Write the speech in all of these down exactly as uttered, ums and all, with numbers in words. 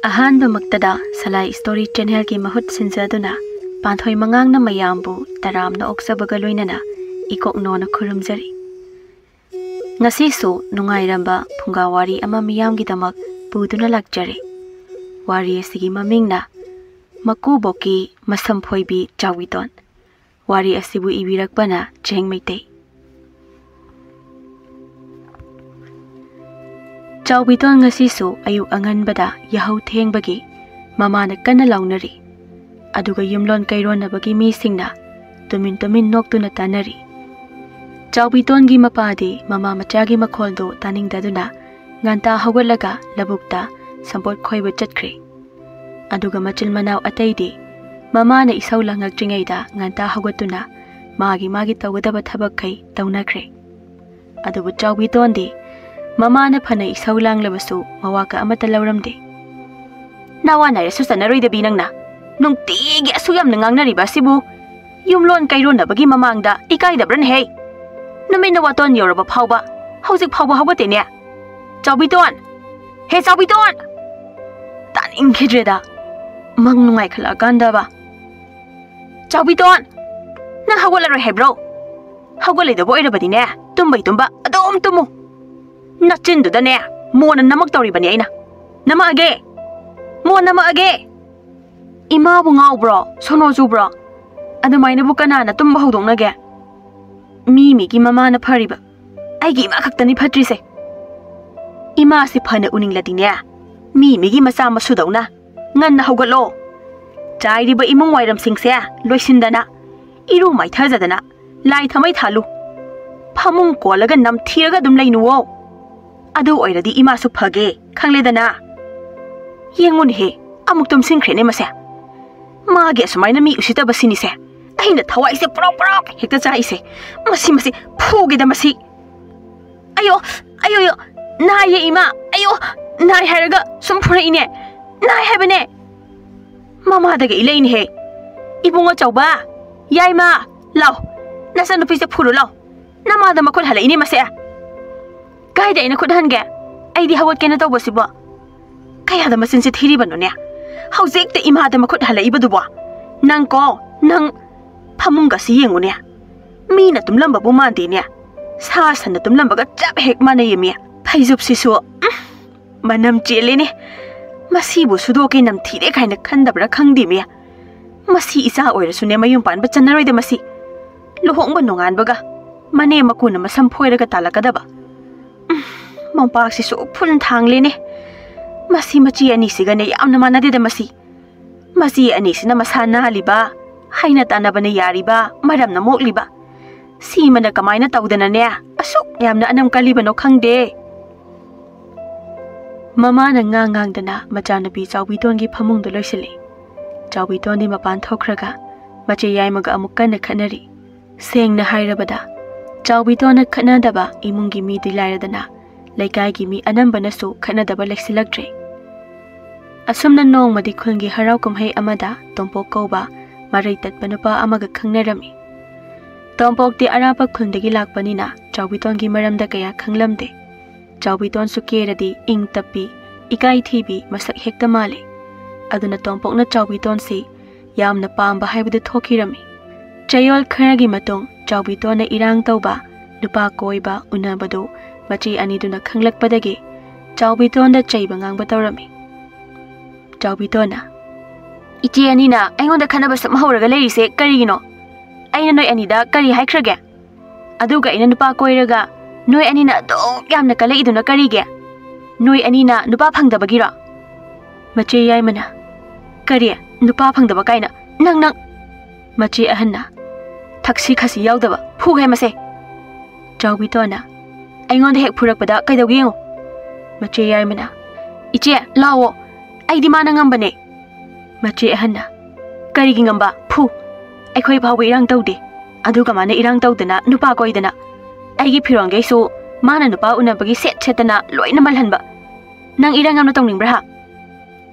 ꯑꯍꯥꯟꯕꯃꯛꯇꯗ ꯁꯂꯥꯏ story ꯆꯦꯅꯦꯜꯒꯤ ꯃꯍꯨꯠ ꯁꯤꯟꯖꯗꯨꯅ ꯄꯥꯟꯊꯣꯏ ꯃꯉꯥꯡꯅ ꯃꯌꯥꯝꯕꯨ ꯇꯔꯥꯝꯅ ꯑꯣꯛꯆꯕꯒ ꯂꯣꯏꯅꯅ ꯏꯀꯣꯛꯅꯣꯅ ꯈꯨꯔꯨꯝꯖꯔꯤ꯫ ꯉꯁꯤꯁꯨ ꯅꯨꯡꯉꯥꯏꯔꯝꯕ ꯐꯨꯡꯒꯥ ꯋꯥꯔꯤ ꯑꯃ ꯃꯤꯌꯥꯝꯒꯤꯗꯃꯛ ꯄꯨꯗꯨꯅ ꯂꯥꯛꯆꯔꯤ꯫ ꯋꯥꯔꯤ ꯑꯁꯤꯒꯤ ꯃꯃꯤꯡꯅ ꯃꯀꯨꯕꯣꯛꯀꯤ ꯃꯁꯝ ꯐꯣꯏꯕꯤ ꯆꯥꯎꯕꯤꯇꯣꯟ꯫ ꯋꯥꯔꯤ ꯑꯁꯤꯕꯨ ꯏꯕꯤꯔꯛꯄꯅ ꯆꯦꯡ ꯃꯩꯇꯩ꯫ ꯆꯥꯎꯕꯤꯇꯣꯟ ꯉꯁꯤꯁꯨ ꯑꯌꯨꯛ ꯑꯉꯟꯕꯗ ꯌꯥꯍꯧ ꯊꯦꯡꯕꯒꯤ ꯃꯃꯥꯅ ꯀꯟꯅ ꯂꯥꯎꯅꯔꯤ꯫ ꯑꯗꯨꯒ ꯌꯨꯝꯂꯣꯟ ꯀꯩꯔꯣꯟꯅꯕꯒꯤ ꯃꯤꯁꯤꯡꯅ ꯇꯨꯃꯤꯟ ꯇꯨꯃꯤꯟ ꯅꯣꯛꯇꯨꯅ ꯇꯥꯅꯔꯤ꯫ ꯆꯥꯎꯕꯤꯇꯣꯟꯒꯤ ꯃꯄꯥꯗꯤ ꯃꯃꯥ ꯃꯆꯥꯒꯤ ꯃꯈꯣꯜꯗꯨ ꯇꯥꯅꯤꯡꯗꯗꯨꯅ ꯉꯟꯇꯥ ꯍꯧꯒꯠꯂꯒ ꯂꯧꯕꯨꯛꯇ ꯁꯝꯄꯣꯠ ꯈꯣꯏꯕ ꯆꯠꯈ꯭ꯔꯦ꯫ ꯑꯗꯨꯒ ꯃꯆꯤꯟ ꯃꯅꯥꯎ ꯑꯇꯩꯗꯤ ꯃꯃꯥꯅ ꯏꯁꯧ ꯂꯥꯡꯉꯛꯇ꯭ꯔꯤꯉꯩꯗ ꯉꯟꯇꯥ ꯍꯧꯒꯠꯇꯨꯅ ꯃꯥꯒꯤ ꯃꯥꯒꯤ ꯇꯧꯒꯗꯕ ꯊꯕꯛꯈꯩ ꯇꯧꯅꯈ꯭ꯔꯦ꯫ ꯑꯗꯨꯕꯨ ꯆꯥꯎꯕꯤꯇꯣꯟꯗꯤ ꯃꯃꯥꯅ ꯐꯅ ꯏꯁꯧ ꯂꯥꯡꯂꯕꯁꯨ ꯃꯋꯥꯒ ꯑꯃꯠꯇ ꯂꯧꯔꯝꯗꯦ꯫ "ꯅꯋꯥ ꯅꯥꯏꯔꯁꯨ ꯆꯠꯅꯔꯣꯏꯗꯕꯤ ꯅꯪꯅ ꯅꯨꯡꯇꯤꯒꯤ ꯑꯁꯨꯛ ꯌꯥꯝꯅ ꯉꯥꯡꯅꯔꯤꯕ ꯑꯁꯤꯕꯨ ꯌꯨꯝꯂꯣꯟ ꯀꯩꯔꯣꯟꯅꯕꯒꯤ ꯃꯃꯥꯡꯗ ꯏꯀꯥꯏꯗꯕ꯭ꯔꯅꯦꯍꯦ? ꯅꯨꯃꯤꯠ ꯅꯋꯥꯇꯣꯟ ꯌꯧꯔꯕ ꯐꯥꯎꯕ ꯍꯧꯖꯤꯛ ꯐꯥꯎꯕ ꯍꯧꯒꯠꯇꯦꯅꯦ꯫ ꯆꯥꯎꯕꯤꯇꯣꯟ! ꯍꯦ ꯆꯥꯎꯕꯤꯇꯣꯟ!" ꯇꯥꯅꯤꯡꯈꯤꯗ꯭ꯔꯦꯗ꯫ ꯃꯪ ꯅꯨꯡꯉꯥꯏꯈꯠꯂꯛꯑꯀꯥꯟꯗꯕ꯫ "ꯆꯥꯎꯕꯤꯇꯣꯟ! ꯅꯪ ꯍꯧꯒꯠꯂꯔꯣꯏ ꯍꯥꯏꯕ꯭ꯔꯣ? ꯍꯧꯒꯠꯂꯣꯏꯗꯕ ꯑꯣꯏꯔꯕꯗꯤꯅꯦ, ꯇꯨꯝꯕꯩ ꯇꯨꯝꯕ ꯑꯗꯨꯝ ꯇꯨꯝꯃꯨ꯫ ꯅꯆꯤꯟꯗꯨꯗꯅꯦ, ꯃꯣꯟꯅ ꯅꯃꯛ ꯇꯧꯔꯤꯕꯅꯦ ꯑꯩꯅ꯫ ꯅꯃꯛꯑꯒꯦ! ꯃꯣꯟ ꯅꯃꯛꯑꯒꯦ!" ꯏꯃꯥꯕꯨ ꯉꯥꯎꯕ꯭ꯔꯣ? ꯁꯣꯅꯣ ꯆꯨꯕ꯭ꯔꯣ? ꯑꯗꯨꯃꯥꯏꯅꯕꯨ ꯀꯅꯥꯅ ꯇꯨꯝꯕ ꯍꯧꯗꯣꯛꯅꯒꯦ? ꯃꯤ ꯃꯤꯒꯤ ꯃꯃꯥꯅ ꯐꯔꯤꯕ꯫ ꯑꯩꯒꯤ ꯏꯃꯥ ꯈꯛꯇꯅꯤ ꯐꯠꯇ꯭ꯔꯤꯁꯦ꯫ ꯏꯃꯥꯁꯤ ꯐꯅ ꯎꯅꯤꯡꯂꯗꯤꯅꯦ, ꯃꯤ ꯃꯤꯒꯤ ꯃꯆꯥ ꯃꯁꯨꯗꯧꯅ ꯉꯟꯅ ꯍꯧꯒꯠꯂꯣ꯫ ꯆꯥꯏꯔꯤꯕ ꯏꯃꯨꯡ ꯋꯥꯏꯔꯝꯁꯤꯡꯁꯦ ꯂꯣꯏꯁꯤꯟꯗꯅ, ꯏꯔꯨ ꯃꯥꯏꯊꯖꯗꯅ, ꯂꯥꯏ ꯊꯃꯩ ꯊꯥꯜꯂꯨ꯫ ꯐꯃꯨꯡ ꯀꯣꯜꯂꯒ ꯅꯝꯊꯤꯔꯒ ꯑꯗꯨꯝ ꯂꯩꯅꯨꯋꯣ꯫ ꯑꯗꯨ ꯑꯣꯏꯔꯗꯤ ꯏꯃꯥꯁꯨ ꯐꯒꯦ, ꯈꯪꯂꯦꯗꯅ꯫ ꯌꯦꯡꯉꯨꯅꯦꯍꯦ, ꯑꯃꯨꯛ ꯇꯨꯝꯁꯤꯟꯈ꯭ꯔꯦꯅꯦ ꯃꯁꯦ꯫ ꯃꯥꯒꯤ ꯑꯁꯨꯃꯥꯏꯅ ꯃꯤ ꯎꯁꯤꯠꯇꯕ ꯁꯤꯅꯤꯁꯦ ꯑꯩꯅ ꯊꯋꯥꯏꯁꯦ ꯄ꯭ꯔꯣꯛ ꯄ꯭ꯔꯣꯛ ꯍꯦꯛꯇ ꯆꯥꯛꯏꯁꯦ꯫ ꯃꯁꯤ, ꯃꯁꯤ ꯐꯨꯒꯦꯗ ꯃꯁꯤ꯫ "ꯑꯌꯣ, ꯑꯌꯣ, ꯑꯌꯣ, ꯅꯥꯏꯌꯦ ꯏꯃꯥ, ꯑꯌꯣ, ꯅꯥꯏ ꯍꯥꯏꯔꯒ ꯁꯨꯝ ꯐꯨꯔꯛꯏꯅꯦ, ꯅꯥꯏ ꯍꯥꯏꯕꯅꯦ꯫ ꯃꯃꯥꯗꯒꯤ ꯏꯂꯩꯅꯦꯍꯦ꯫ ꯏꯕꯨꯡꯉꯣ ꯆꯥꯎꯕ, ꯌꯥꯏꯃ, ꯂꯥꯎ, ꯅꯆꯟꯅꯨꯄꯤꯁꯦ ꯐꯨꯔꯨ ꯂꯥꯎ꯫ ꯅꯃꯥꯗ ꯃꯈꯨꯠ ꯍꯜꯂꯛꯏꯅꯦ ꯃꯁꯦ꯫ ꯀꯥꯏꯗ ꯑꯩꯅ ꯈꯨꯠ ꯍꯟꯒꯦ? ꯑꯩꯗꯤ ꯍꯧꯒꯠꯀꯦꯅ ꯇꯧꯕꯁꯤꯕꯣ꯫ ꯀꯌꯥꯗ ꯃꯆꯤꯟꯁꯦ ꯊꯤꯔꯤꯕꯅꯣꯅꯦ? ꯍꯧꯖꯤꯛꯇ ꯏꯃꯥꯗ ꯃꯈꯨꯠ ꯍꯜꯂꯛꯏꯕꯗꯨꯕꯣ? ꯅꯪ ꯀꯣ, ꯅꯪ ꯐꯃꯨꯡꯒꯁꯤ ꯌꯦꯡꯉꯨꯅꯦ꯫ ꯃꯤꯅ ꯇꯨꯝꯂꯝꯕꯕꯨ ꯃꯥꯟꯗꯦꯅꯦ꯫ ꯁꯥ ꯁꯟꯅ ꯇꯨꯝꯂꯝꯕꯒ ꯆꯞ ꯍꯦꯛ ꯃꯥꯟꯅꯩꯌꯦꯃꯤ꯫ ꯐꯩꯖꯨꯞꯁꯤꯁꯨ, ꯎꯝ, ꯃꯅꯝ ꯆꯦꯜꯂꯦꯅꯦ꯫ ꯃꯁꯤꯕꯨ ꯁꯨꯗꯣꯛꯀꯦ ꯅꯝꯊꯤꯔꯦ ꯀꯥꯏꯅ ꯈꯟꯗꯕ꯭ꯔꯥ ꯈꯪꯗꯦꯃꯤ꯫ ꯃꯁꯤ ꯏꯆꯥ ꯑꯣꯏꯔꯁꯨꯅꯦ ꯃꯌꯨꯝ ꯄꯥꯟꯕ ꯆꯟꯅꯔꯣꯏꯗ ꯃꯁꯤ꯫ ꯂꯨꯍꯣꯡꯕ ꯅꯣꯡꯉꯥꯟꯕꯒ ꯃꯅꯦꯝ ꯃꯀꯨꯅ ꯃꯁꯝ ꯐꯣꯏꯔꯒ ꯇꯥꯜꯂꯛꯀꯗꯕ꯫ ꯎꯝ, ꯃꯣꯝꯄꯥꯛꯁꯤꯁꯨ ꯎꯐꯨꯟ ꯊꯥꯡꯂꯦꯅꯦ꯫ ꯃꯁꯤ ꯃꯆꯦ ꯑꯅꯤꯁꯤꯒꯅꯦ ꯌꯥꯝꯅ ꯃꯥꯟꯅꯗꯦꯗ ꯃꯁꯤ꯫ ꯃꯆꯦ ꯑꯅꯤꯁꯤꯅ ꯃꯁꯥ ꯅꯥꯜꯂꯤꯕ, ꯍꯩꯅ ꯇꯥꯟꯅꯕꯅ ꯌꯥꯔꯤꯕ, ꯃꯔꯝꯅ ꯃꯣꯛꯂꯤꯕ꯫ ꯁꯤꯃꯅ ꯀꯃꯥꯏꯅ ꯇꯧꯗꯅꯅꯦ ꯑꯁꯨꯛ ꯌꯥꯝꯅ ꯑꯅꯝ ꯀꯜꯂꯤꯕꯅꯣ ꯈꯪꯗꯦ꯫ ꯃꯃꯥꯅ ꯉꯥꯡ ꯉꯥꯡꯗꯅ ꯃꯆꯥꯅꯨꯄꯤ ꯆꯥꯎꯕꯤꯇꯣꯟꯒꯤ ꯐꯃꯨꯡꯗ ꯂꯣꯏꯁꯤꯜꯂꯤ꯫ ꯆꯥꯎꯕꯤꯇꯣꯟꯗꯤ ꯃꯄꯥꯟ ꯊꯣꯛꯈ꯭ꯔꯒ ꯃꯆꯦ ꯌꯥꯏꯃꯒ ꯑꯃꯨꯛ ꯀꯟꯅ ꯈꯠꯅꯔꯤ꯫ ꯁꯦꯡꯅ ꯍꯥꯏꯔꯕꯗ, ꯆꯥꯎꯕꯤꯇꯣꯟꯅ ꯈꯠꯅꯗꯕ ꯏꯃꯨꯡꯒꯤ ꯃꯤꯗꯤ ꯂꯥꯏꯔꯗꯅ, ꯂꯩꯀꯥꯏꯒꯤ ꯃꯤ ꯑꯅꯝꯕꯅꯁꯨ ꯈꯠꯅꯗꯕ ꯂꯩꯁꯤꯜꯂꯛꯇ꯭ꯔꯦ꯫ ꯑꯁꯨꯝꯅ ꯅꯣꯡꯃꯗꯤ ꯈꯨꯜꯒꯤ ꯍꯔꯥꯎ ꯀꯨꯝꯍꯩ ꯑꯃꯗ ꯇꯣꯝꯄꯣꯛ ꯀꯧꯕ ꯃꯔꯩ ꯇꯠꯄ ꯅꯨꯄꯥ ꯑꯃꯒ ꯈꯪꯅꯔꯝꯃꯤ꯫ ꯇꯣꯝꯄꯣꯛꯇꯤ ꯑꯔꯥꯞꯄ ꯈꯨꯜꯗꯒꯤ ꯂꯥꯛꯄꯅꯤꯅ ꯆꯥꯎꯕꯤꯇꯣꯟꯒꯤ ꯃꯔꯝꯗ ꯀꯌꯥ ꯈꯪꯂꯝꯗꯦ꯫ ꯆꯥꯎꯕꯤꯇꯣꯟꯁꯨ ꯀꯦꯔꯗꯤ ꯏꯪ ꯇꯞꯄꯤ, ꯏꯀꯥꯏ ꯊꯤꯕꯤ ꯃꯁꯛ ꯍꯦꯛꯇ ꯃꯥꯜꯂꯤ꯫ ꯑꯗꯨꯅ ꯇꯣꯝꯄꯣꯛꯅ ꯆꯥꯎꯕꯤꯇꯣꯟꯁꯤ ꯌꯥꯝꯅ ꯄꯥꯝꯕ ꯍꯥꯏꯕꯗꯨ ꯊꯣꯛꯈꯤꯔꯝꯃꯤ꯫ ꯆꯌꯣꯜ ꯈꯔꯒꯤ ꯃꯇꯨꯡ ꯆꯥꯎꯕꯤꯇꯣꯟꯅ ꯏꯔꯥꯡ ꯇꯧꯕ, ꯅꯨꯄꯥ ꯀꯣꯏꯕ ꯎꯅꯕꯗꯨ ꯃꯆꯦ ꯑꯅꯤꯗꯨꯅ ꯈꯪꯂꯛꯄꯗꯒꯤ ꯆꯥꯎꯕꯤꯇꯣꯟꯗ ꯆꯩꯕ ꯉꯥꯡꯕ ꯇꯧꯔꯝꯃꯤ꯫ ꯆꯥꯎꯕꯤꯇꯣꯟꯅ, "ꯏꯆꯦ ꯑꯅꯤꯅ ꯑꯩꯉꯣꯟꯗ ꯈꯠꯅꯕ ꯁꯨꯝ ꯍꯧꯔꯒ ꯂꯩꯔꯤꯁꯦ ꯀꯔꯤꯒꯤꯅꯣ? ꯑꯩꯅ ꯅꯣꯏ ꯑꯅꯤꯗ ꯀꯔꯤ ꯍꯥꯏꯈ꯭ꯔꯒꯦ? ꯑꯗꯨꯒ ꯑꯩꯅ ꯅꯨꯄꯥ ꯀꯣꯏꯔꯒ ꯅꯣꯏ ꯑꯅꯤꯅ ꯑꯗꯨꯛ ꯌꯥꯝꯅ ꯀꯜꯂꯛꯏꯗꯨꯅ ꯀꯔꯤꯒꯤ? ꯅꯣꯏ ꯑꯅꯤꯅ ꯅꯨꯄꯥ ꯐꯪꯗꯕꯒꯤꯔꯣ?" ꯃꯆꯦ ꯌꯥꯏꯃꯅ, "ꯀꯔꯤ? ꯅꯨꯄꯥ ꯐꯪꯗꯕ ꯀꯥꯏꯅ? ꯅꯪ, ꯅꯪ!" ꯃꯆꯦ ꯑꯍꯟꯅ, "ꯊꯛꯁꯤ ꯈꯥꯁꯤ ꯌꯥꯎꯗꯕ, ꯐꯨꯍꯦ ꯃꯁꯦ!" ꯆꯥꯎꯕꯤꯇꯣꯟꯅ, "ꯑꯩꯉꯣꯟꯗ ꯍꯦꯛ ꯐꯨꯔꯛꯄꯗ ꯀꯩꯗꯧꯒꯦ ꯌꯦꯡꯉꯨ!" ꯃꯆꯦ ꯌꯥꯏꯃꯅ, "ꯏꯆꯦ, ꯂꯥꯛꯑꯣ, ꯑꯩꯗꯤ ꯃꯥꯅ ꯉꯝꯕꯅꯦ!" ꯃꯆꯦ ꯑꯍꯟꯅ, "ꯀꯔꯤꯒꯤ ꯉꯝꯕ? ꯐꯨ! ꯑꯩꯈꯣꯏ ꯐꯥꯎꯕ ꯏꯔꯥꯡ ꯇꯧꯗꯦ, ꯑꯗꯨꯒ ꯃꯥꯅ ꯏꯔꯥꯡ ꯇꯧꯗꯅ ꯅꯨꯄꯥ ꯀꯣꯏꯗꯅ ꯑꯩꯒꯤ ꯐꯤꯔꯣꯟꯈꯩꯁꯨ ꯃꯥꯅ ꯅꯨꯄꯥ ꯎꯅꯕꯒꯤ ꯁꯦꯠ ꯁꯦꯠꯇꯅ ꯂꯣꯏꯅ ꯃꯜꯍꯟꯕ꯫ ꯅꯪ ꯏꯔꯥꯡ ꯌꯥꯝꯅ ꯇꯧꯅꯤꯡꯕ꯭ꯔꯥ ꯍꯥ?"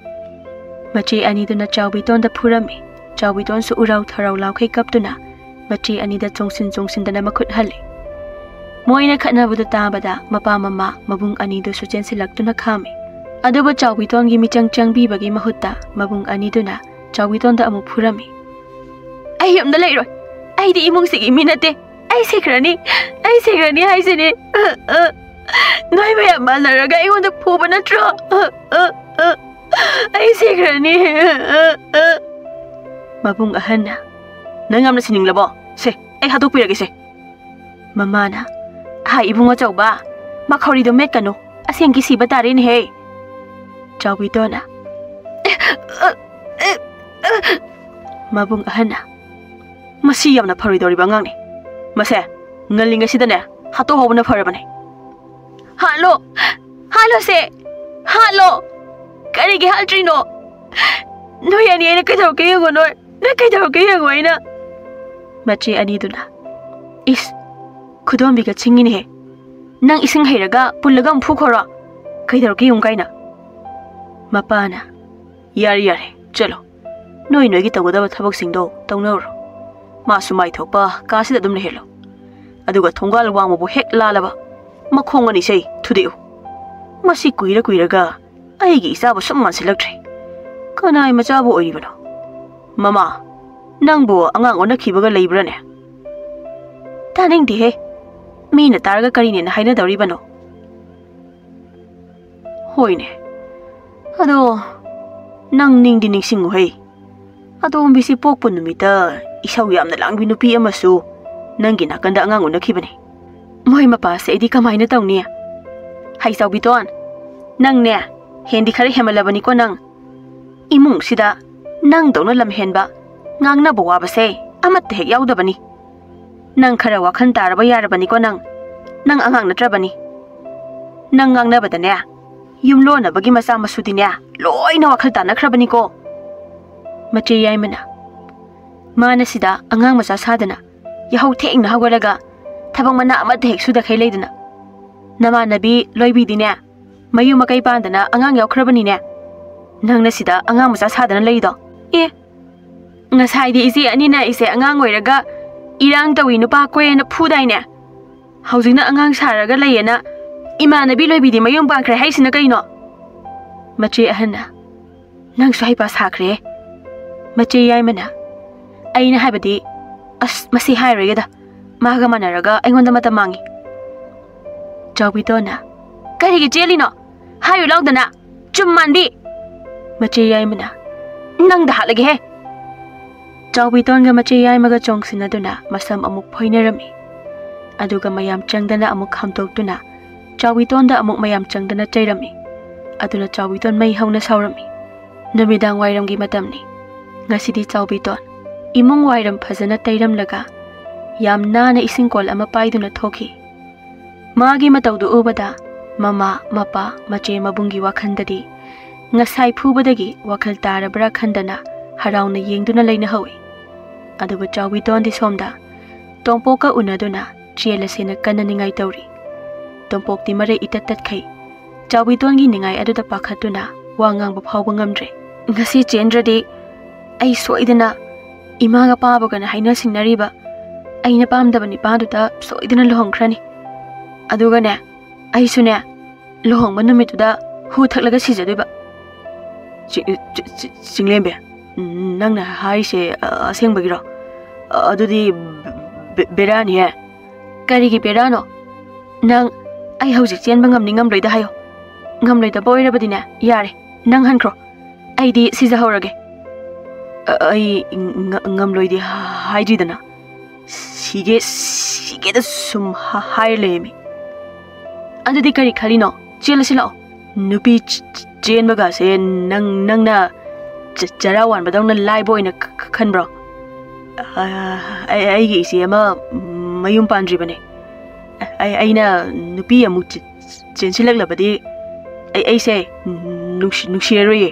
ꯃꯆꯦ ꯑꯅꯤꯗꯨꯅ ꯆꯥꯎꯕꯤꯇꯣꯟꯗ ꯐꯨꯔꯝꯃꯤ꯫ ꯆꯥꯎꯕꯤꯇꯣꯟꯁꯨ ꯎꯔꯥꯎ ꯊꯔꯥꯎ ꯂꯥꯎꯈꯩ ꯀꯞꯇꯨꯅ ꯃꯆꯦ ꯑꯅꯤꯗ ꯆꯣꯡꯁꯤꯟ ꯆꯣꯡꯁꯤꯟꯗꯅ ꯃꯈꯨꯠ ꯍꯜꯂꯤ꯫ ꯃꯣꯏꯅ ꯈꯠꯅꯕꯗꯨ ꯇꯥꯕꯗ ꯃꯄꯥ ꯃꯃꯥ ꯃꯕꯨꯡ ꯑꯅꯤꯗꯨꯁꯨ ꯆꯦꯟꯁꯤꯜꯂꯛꯇꯨꯅ ꯈꯥꯝꯃꯤ꯫ ꯑꯗꯨꯕꯨ ꯆꯥꯎꯕꯤꯇꯣꯟꯒꯤ ꯃꯤꯆꯪ ꯆꯪꯕꯤꯕꯒꯤ ꯃꯍꯨꯠꯇ ꯃꯕꯨꯡ ꯑꯅꯤꯗꯨꯅ ꯆꯥꯎꯕꯤꯇꯣꯟꯗ ꯑꯃꯨꯛ ꯐꯨꯔꯝꯃꯤ꯫ "ꯑꯩ ꯌꯨꯝꯗ ꯂꯩꯔꯣꯏ꯫ ꯑꯩꯗꯤ ꯏꯃꯨꯡꯁꯤꯒꯤ ꯃꯤ ꯅꯠꯇꯦ꯫ ꯑꯩ ꯁꯤꯈ꯭ꯔꯅꯤ꯫ ꯑꯩ ꯁꯤꯈ꯭ꯔꯅꯤ ꯍꯥꯏꯁꯤꯅꯤ꯫ ꯅꯣꯏ ꯃꯌꯥꯝ ꯃꯥꯟꯅꯔꯒ ꯑꯩꯉꯣꯟꯗ ꯐꯨꯕ ꯅꯠꯇ꯭ꯔꯣ? ꯑꯩ ꯁꯤꯈ꯭ꯔꯅꯤ꯫" ꯃꯕꯨꯡ ꯑꯍꯟꯅ, "ꯅꯪ ꯌꯥꯝꯅ ꯁꯤꯅꯤꯡꯂꯕꯣ? ꯁꯦ, ꯑꯩ ꯍꯥꯠꯇꯣꯛꯄꯤꯔꯒꯦꯁꯦ꯫" ꯃꯃꯥꯅ, "ꯑꯍꯥ, ꯏꯕꯨꯡ ꯑꯆꯧꯕ, ꯃꯈꯧꯔꯤꯗꯣ ꯃꯦꯠꯀꯅꯨ꯫ ꯑꯁꯦꯡꯀꯤ ꯁꯤꯕ ꯇꯥꯔꯦꯅꯦꯍꯦ꯫" ꯆꯥꯎꯕꯤꯇꯣꯟꯅ, ꯃꯕꯨꯡ ꯑꯍꯟꯅ, "ꯃꯁꯤ ꯌꯥꯝꯅ ꯐꯔꯣꯏꯗꯧꯔꯤꯕ ꯑꯉꯥꯡꯅꯤ꯫ ꯃꯁꯦ ꯉꯜꯂꯤꯉꯩꯁꯤꯗꯅꯦ ꯍꯥꯠꯇꯣꯛꯍꯧꯕꯅ ꯐꯔꯕꯅꯦ꯫" "ꯍꯥꯠꯂꯣ, ꯍꯥꯠꯂꯣꯁꯦ, ꯍꯥꯠꯂꯣ꯫ ꯀꯔꯤꯒꯤ ꯍꯥꯠꯇ꯭ꯔꯤꯅꯣ? ꯅꯣꯏ ꯑꯅꯤ ꯑꯩꯅ ꯀꯩꯗꯧꯔꯛꯀꯦ ꯌꯦꯡꯉꯣ, ꯅꯣꯏ꯫ ꯅꯣꯏ ꯀꯩꯗꯧꯔꯛꯀꯦ ꯌꯦꯡꯉꯣ ꯑꯩꯅ꯫" ꯃꯆꯦ ꯑꯅꯤꯗꯨꯅ, "ꯏꯁ, ꯈꯨꯗꯣꯝꯕꯤꯒ ꯆꯤꯡꯉꯤꯅꯦꯍꯦ꯫ ꯅꯪ ꯏꯁꯤꯡ ꯍꯩꯔꯒ ꯄꯨꯜꯂꯒ ꯑꯃꯨꯛ ꯐꯨꯈꯣꯔꯣ꯫ ꯀꯩꯗꯧꯔꯛꯀꯦ ꯌꯦꯡꯉꯨ ꯀꯥꯏꯅ꯫" ꯃꯄꯥꯅ, "ꯌꯥꯔꯦ, ꯌꯥꯔꯦ, ꯆꯠꯂꯣ꯫ ꯅꯣꯏ ꯅꯣꯏꯒꯤ ꯇꯧꯒꯗꯕ ꯊꯕꯛꯁꯤꯡꯗꯣ ꯇꯧꯅꯧꯔꯣ꯫ ꯃꯥꯁꯨ ꯃꯥꯏ ꯊꯣꯛꯄ ꯀꯥꯁꯤꯗ ꯑꯗꯨꯝ ꯂꯩꯍꯜꯂꯣ꯫ ꯑꯗꯨꯒ ꯊꯣꯡꯒꯥꯜ ꯋꯥꯡꯃꯕꯨ ꯍꯦꯛ ꯂꯥꯜꯂꯕ ꯃꯈꯣꯡ ꯑꯅꯤꯁꯦ ꯊꯨꯗꯦꯛꯎ꯫ ꯃꯁꯤ ꯀꯨꯏꯔ ꯀꯨꯏꯔꯒ ꯑꯩꯒꯤ ꯏꯆꯥꯕꯨ ꯁꯨꯝ ꯃꯥꯟꯁꯤꯜꯂꯛꯇ꯭ꯔꯦ꯫ ꯀꯅꯥꯏ ꯃꯆꯥꯕꯨ ꯑꯣꯏꯔꯤꯕꯅꯣ? ꯃꯃꯥ, ꯅꯪꯕꯨ ꯑꯉꯥꯡ ꯑꯣꯟꯅꯈꯤꯕꯒ ꯂꯩꯕ꯭ꯔꯥꯅꯦ?" "ꯇꯥꯅꯤꯡꯗꯦꯍꯦ꯫ ꯃꯤꯅ ꯇꯥꯔꯒ ꯀꯔꯤꯅꯦꯅ ꯍꯥꯏꯅꯗꯧꯔꯤꯕꯅꯣ?" "ꯍꯣꯏꯅꯦ꯫ ꯑꯗꯣ ꯅꯪ ꯅꯤꯡꯗꯤ ꯅꯤꯡꯁꯤꯡꯉꯨꯍꯦ꯫ ꯑꯇꯣꯝꯕꯤꯁꯤ ꯄꯣꯛꯄ ꯅꯨꯃꯤꯠꯇ ꯏꯁꯧ ꯌꯥꯝꯅ ꯂꯥꯡꯕꯤ ꯅꯨꯄꯤ ꯑꯃꯁꯨ ꯅꯪꯒꯤ ꯅꯥꯀꯟꯗ ꯑꯉꯥꯡ ꯎꯅꯈꯤꯕꯅꯤ꯫" "ꯃꯣꯏ ꯃꯄꯥꯁꯦ ꯑꯩꯗꯤ ꯀꯃꯥꯏꯅ ꯇꯧꯅꯤ?" "ꯍꯩ ꯆꯥꯎꯕꯤꯇꯣꯟ, ꯅꯪꯅꯦ ꯍꯦꯟꯗꯤ ꯈꯔ ꯍꯦꯟꯃꯜꯂꯕꯅꯤꯀꯣ ꯅꯪ꯫ ꯏꯃꯨꯡꯁꯤꯗ ꯅꯪꯗꯧꯅ ꯂꯝꯍꯦꯟꯕ, ꯉꯥꯡꯅꯕ ꯋꯥꯕꯁꯦ ꯑꯃꯠꯇ ꯍꯦꯛ ꯌꯥꯎꯗꯕꯅꯤ꯫ ꯅꯪ ꯈꯔ ꯋꯥꯈꯜ ꯇꯥꯔꯕ ꯌꯥꯔꯕꯅꯤꯀꯣ ꯅꯪ꯫ ꯅꯪ ꯑꯉꯥꯡ ꯅꯠꯇ꯭ꯔꯕꯅꯤ꯫ ꯅꯪ ꯉꯥꯡꯅꯕꯗꯅꯦ, ꯌꯨꯝꯂꯣꯟꯅꯕꯒꯤ ꯃꯆꯥ ꯃꯁꯨꯗꯤꯅꯦ, ꯂꯣꯏꯅ ꯋꯥꯈꯜ ꯇꯥꯅꯈ꯭ꯔꯕꯅꯤꯀꯣ꯫" ꯃꯆꯦ ꯌꯥꯏꯃꯅ, "ꯃꯥꯅ ꯁꯤꯗ ꯑꯉꯥꯡ ꯃꯆꯥ ꯁꯥꯗꯅ, ꯌꯥꯍꯧ ꯊꯦꯡꯅ ꯍꯧꯒꯠꯂꯒ ꯊꯕꯛ ꯃꯅꯥ ꯑꯃꯠꯇ ꯍꯦꯛ ꯁꯨꯗꯈꯩ ꯂꯩꯗꯅ꯫ ꯅꯃꯥꯟꯅꯕꯤ ꯂꯣꯏꯕꯤꯗꯤꯅꯦ, ꯃꯌꯨꯝ ꯃꯀꯩ ꯄꯥꯟꯗꯅ ꯑꯉꯥꯡ ꯌꯥꯎꯈ꯭ꯔꯕꯅꯤꯅꯦ꯫ ꯅꯪꯅ ꯁꯤꯗ ꯑꯉꯥꯡ ꯃꯆꯥ ꯁꯥꯗꯅ ꯂꯩꯔꯤꯗꯣ꯫ ꯑꯦ, ꯉꯁꯥꯏꯗꯤ ꯏꯆꯦ ꯑꯅꯤꯅ ꯑꯩꯁꯦ ꯑꯉꯥꯡ ꯑꯣꯏꯔꯒ ꯏꯔꯥꯡ ꯇꯧꯏ, ꯅꯨꯄꯥ ꯀꯣꯏꯌꯦꯅ ꯐꯨꯗꯥꯏꯅꯦ? ꯍꯧꯖꯤꯛꯅ ꯑꯉꯥꯡ ꯁꯥꯔꯒ ꯂꯩꯌꯦꯅ ꯏꯃꯥꯟꯅꯕꯤ ꯂꯣꯏꯕꯤꯗꯤ ꯃꯌꯨꯝ ꯄꯥꯟꯈ꯭ꯔꯦ ꯍꯥꯏꯁꯤꯅ ꯀꯩꯅꯣ?" ꯃꯆꯦ ꯑꯍꯟꯅ, "ꯅꯪꯁꯨ ꯍꯩꯄꯥ ꯁꯥꯈ꯭ꯔꯦ"꯫ ꯃꯆꯦ ꯌꯥꯏꯃꯅ, "ꯑꯩꯅ ꯍꯥꯏꯕꯗꯤ, ꯑꯁ, ꯃꯁꯤ ꯍꯥꯏꯔꯣꯏꯒꯦꯗ, ꯃꯥꯒ ꯃꯥꯟꯅꯔꯒ ꯑꯩꯉꯣꯟꯗ ꯃꯇꯝ ꯃꯥꯡꯉꯤ"꯫ ꯆꯥꯎꯕꯤꯇꯣꯟꯅ, "ꯀꯔꯤꯒꯤ ꯆꯦꯜꯂꯤꯅꯣ? ꯍꯥꯏꯌꯨ ꯂꯥꯎꯗꯅ, ꯆꯨꯝ ꯃꯥꯟꯕꯤ"꯫ ꯃꯆꯦ ꯌꯥꯏꯃꯅ, "ꯅꯪꯗ ꯍꯥꯠꯂꯒꯦꯍꯦ"꯫ ꯆꯥꯎꯕꯤꯇꯣꯟꯒ ꯃꯆꯦ ꯌꯥꯏꯃꯒ ꯆꯣꯡꯁꯤꯟꯅꯗꯨꯅ ꯃꯁꯝ ꯑꯃꯨꯛ ꯐꯣꯏꯅꯔꯝꯃꯤ꯫ ꯑꯗꯨꯒ ꯃꯌꯥꯝ ꯆꯪꯗꯅ ꯑꯃꯨꯛ ꯈꯥꯝꯗꯣꯛꯇꯨꯅ ꯆꯥꯎꯕꯤꯇꯣꯟꯗ ꯑꯃꯨꯛ ꯃꯌꯥꯝ ꯆꯪꯗꯅ ꯆꯩꯔꯝꯃꯤ꯫ ꯑꯗꯨꯅ ꯆꯥꯎꯕꯤꯇꯣꯟ ꯃꯩ ꯍꯧꯅ ꯁꯥꯎꯔꯝꯃꯤ꯫ ꯅꯨꯃꯤꯗꯥꯡ ꯋꯥꯏꯔꯝꯒꯤ ꯃꯇꯝꯅꯤ꯫ ꯉꯁꯤꯗꯤ ꯆꯥꯎꯕꯤꯇꯣꯟ ꯏꯃꯨꯡ ꯋꯥꯏꯔꯝ ꯐꯖꯅ ꯇꯩꯔꯝꯂꯒ ꯌꯥꯝ ꯅꯥꯟꯅ ꯏꯁꯤꯡ ꯀꯣꯜ ꯑꯃ ꯄꯥꯏꯗꯨꯅ ꯊꯣꯛꯈꯤ꯫ ꯃꯥꯒꯤ ꯃꯇꯧꯗꯨ ꯎꯕꯗ ꯃꯃꯥ, ꯃꯄꯥ, ꯃꯆꯦ, ꯃꯕꯨꯡꯒꯤ ꯋꯥꯈꯜꯗꯗꯤ ꯉꯁꯥꯏ ꯐꯨꯕꯗꯒꯤ ꯋꯥꯈꯜ ꯇꯥꯔꯕ꯭ꯔꯥ ꯈꯟꯗꯅ ꯍꯔꯥꯎꯅ ꯌꯦꯡꯗꯨꯅ ꯂꯩꯅꯍꯧꯏ꯫ ꯑꯗꯨꯕꯨ ꯆꯥꯎꯕꯤꯇꯣꯟꯗꯤ ꯁꯣꯝꯗ ꯇꯣꯝꯄꯣꯛꯀ ꯎꯅꯗꯨꯅ ꯆꯦꯜꯂꯁꯦꯅ ꯀꯟꯅ ꯅꯤꯡꯉꯥꯏ ꯇꯧꯔꯤ꯫ ꯇꯣꯝꯄꯣꯛꯇꯤ ꯃꯔꯩ ꯏꯇꯠ ꯇꯠꯈꯩ꯫ ꯆꯥꯎꯕꯤꯇꯣꯟꯒꯤ ꯅꯤꯡꯉꯥꯏ ꯑꯗꯨꯗ ꯄꯥꯈꯠꯇꯨꯅ ꯋꯥ ꯉꯥꯡꯕ ꯐꯥꯎꯕ ꯉꯝꯗ꯭ꯔꯦ꯫ "ꯉꯁꯤ ꯆꯦꯟꯗ꯭ꯔꯗꯤ ꯑꯩ ꯁꯣꯏꯗꯅ ꯏꯃꯥꯒ ꯄꯥꯕꯒꯅ ꯍꯥꯏꯅ ꯁꯤꯡꯅꯔꯤꯕ ꯑꯩꯅ ꯄꯥꯝꯗꯕ ꯅꯤꯄꯥꯗꯨꯗ ꯁꯣꯏꯗꯅ ꯂꯨꯍꯣꯡꯈ꯭ꯔꯅꯤ꯫ ꯑꯗꯨꯒꯅꯦ, ꯑꯩꯁꯨꯅꯦ, ꯂꯨꯍꯣꯡꯕ ꯅꯨꯃꯤꯠꯇꯨꯗ ꯍꯨ ꯊꯛꯂꯒ ꯁꯤꯖꯗꯣꯏꯕ"꯫ ꯆꯤ-, ꯆꯤ-, ꯆꯤ-, ꯆꯤꯡꯂꯦꯝꯕꯤ, ꯅꯪꯅ ꯍꯥꯏꯔꯤꯁꯦ, ꯑ, ꯑꯁꯦꯡꯕꯒꯤꯔꯣ? ꯑ, ꯑꯗꯨꯗꯤ ꯕꯦ-, ꯕꯦꯔꯥꯅꯤꯍꯦ꯫ "ꯀꯔꯤꯒꯤ ꯕꯦꯔꯥꯅꯣ? ꯅꯪ ꯑꯩ ꯍꯧꯖꯤꯛ ꯆꯦꯟꯕ ꯉꯝꯅꯤ ꯉꯝꯂꯣꯏꯗ ꯍꯥꯏꯌꯣ꯫ ꯉꯝꯂꯣꯏꯗꯕ ꯑꯣꯏꯔꯕꯗꯤꯅꯦ, ꯌꯥꯔꯦ, ꯅꯪ ꯍꯟꯈ꯭ꯔꯣ꯫ ꯑꯩꯗꯤ ꯁꯤꯖꯍꯧꯔꯒꯦ"꯫ "ꯑ-, ꯑꯩ ꯉ-, ꯉꯝꯂꯣꯏꯗꯤ ꯍꯥꯏꯗ꯭ꯔꯤꯗꯅ꯫ ꯁꯤꯒꯦ, ꯁꯤꯒꯦꯗ ꯁꯨꯝ ꯍꯥ-, ꯍꯥꯏꯔ ꯂꯩꯔꯝꯃꯤ"꯫ "ꯑꯗꯨꯗꯤ ꯀꯔꯤ ꯈꯜꯂꯤꯅꯣ? ꯆꯦꯜꯂꯁꯤ ꯂꯥꯛꯑꯣ"꯫ "ꯅꯨꯄꯤ ꯆ-, ꯆ-, ꯆꯦꯟꯕꯒꯁꯦ ꯅꯪ, ꯅꯪꯅ ꯆ-, ꯆꯔꯥ ꯋꯥꯟꯕꯗꯧꯅ ꯂꯥꯏꯕ ꯑꯣꯏꯅ ꯈ-, ꯈ-, ꯈꯟꯕ꯭ꯔꯣ? ꯑ, ꯑꯩ, ꯑꯩꯒꯤ ꯏꯆꯦ ꯑꯃ ꯃꯌꯨꯝ ꯄꯥꯟꯗ꯭ꯔꯤꯕꯅꯦ꯫ ꯑꯩ, ꯑꯩꯅ ꯅꯨꯄꯤ ꯑꯃꯨꯛ ꯆ-, ꯆꯦꯟꯁꯤꯜꯂꯛꯂꯕꯗꯤ ꯑꯩ, ꯑꯩꯁꯦ ꯅꯨꯡꯁꯤ-, ꯅꯨꯡꯁꯤꯔꯔꯣꯏꯌꯦ"꯫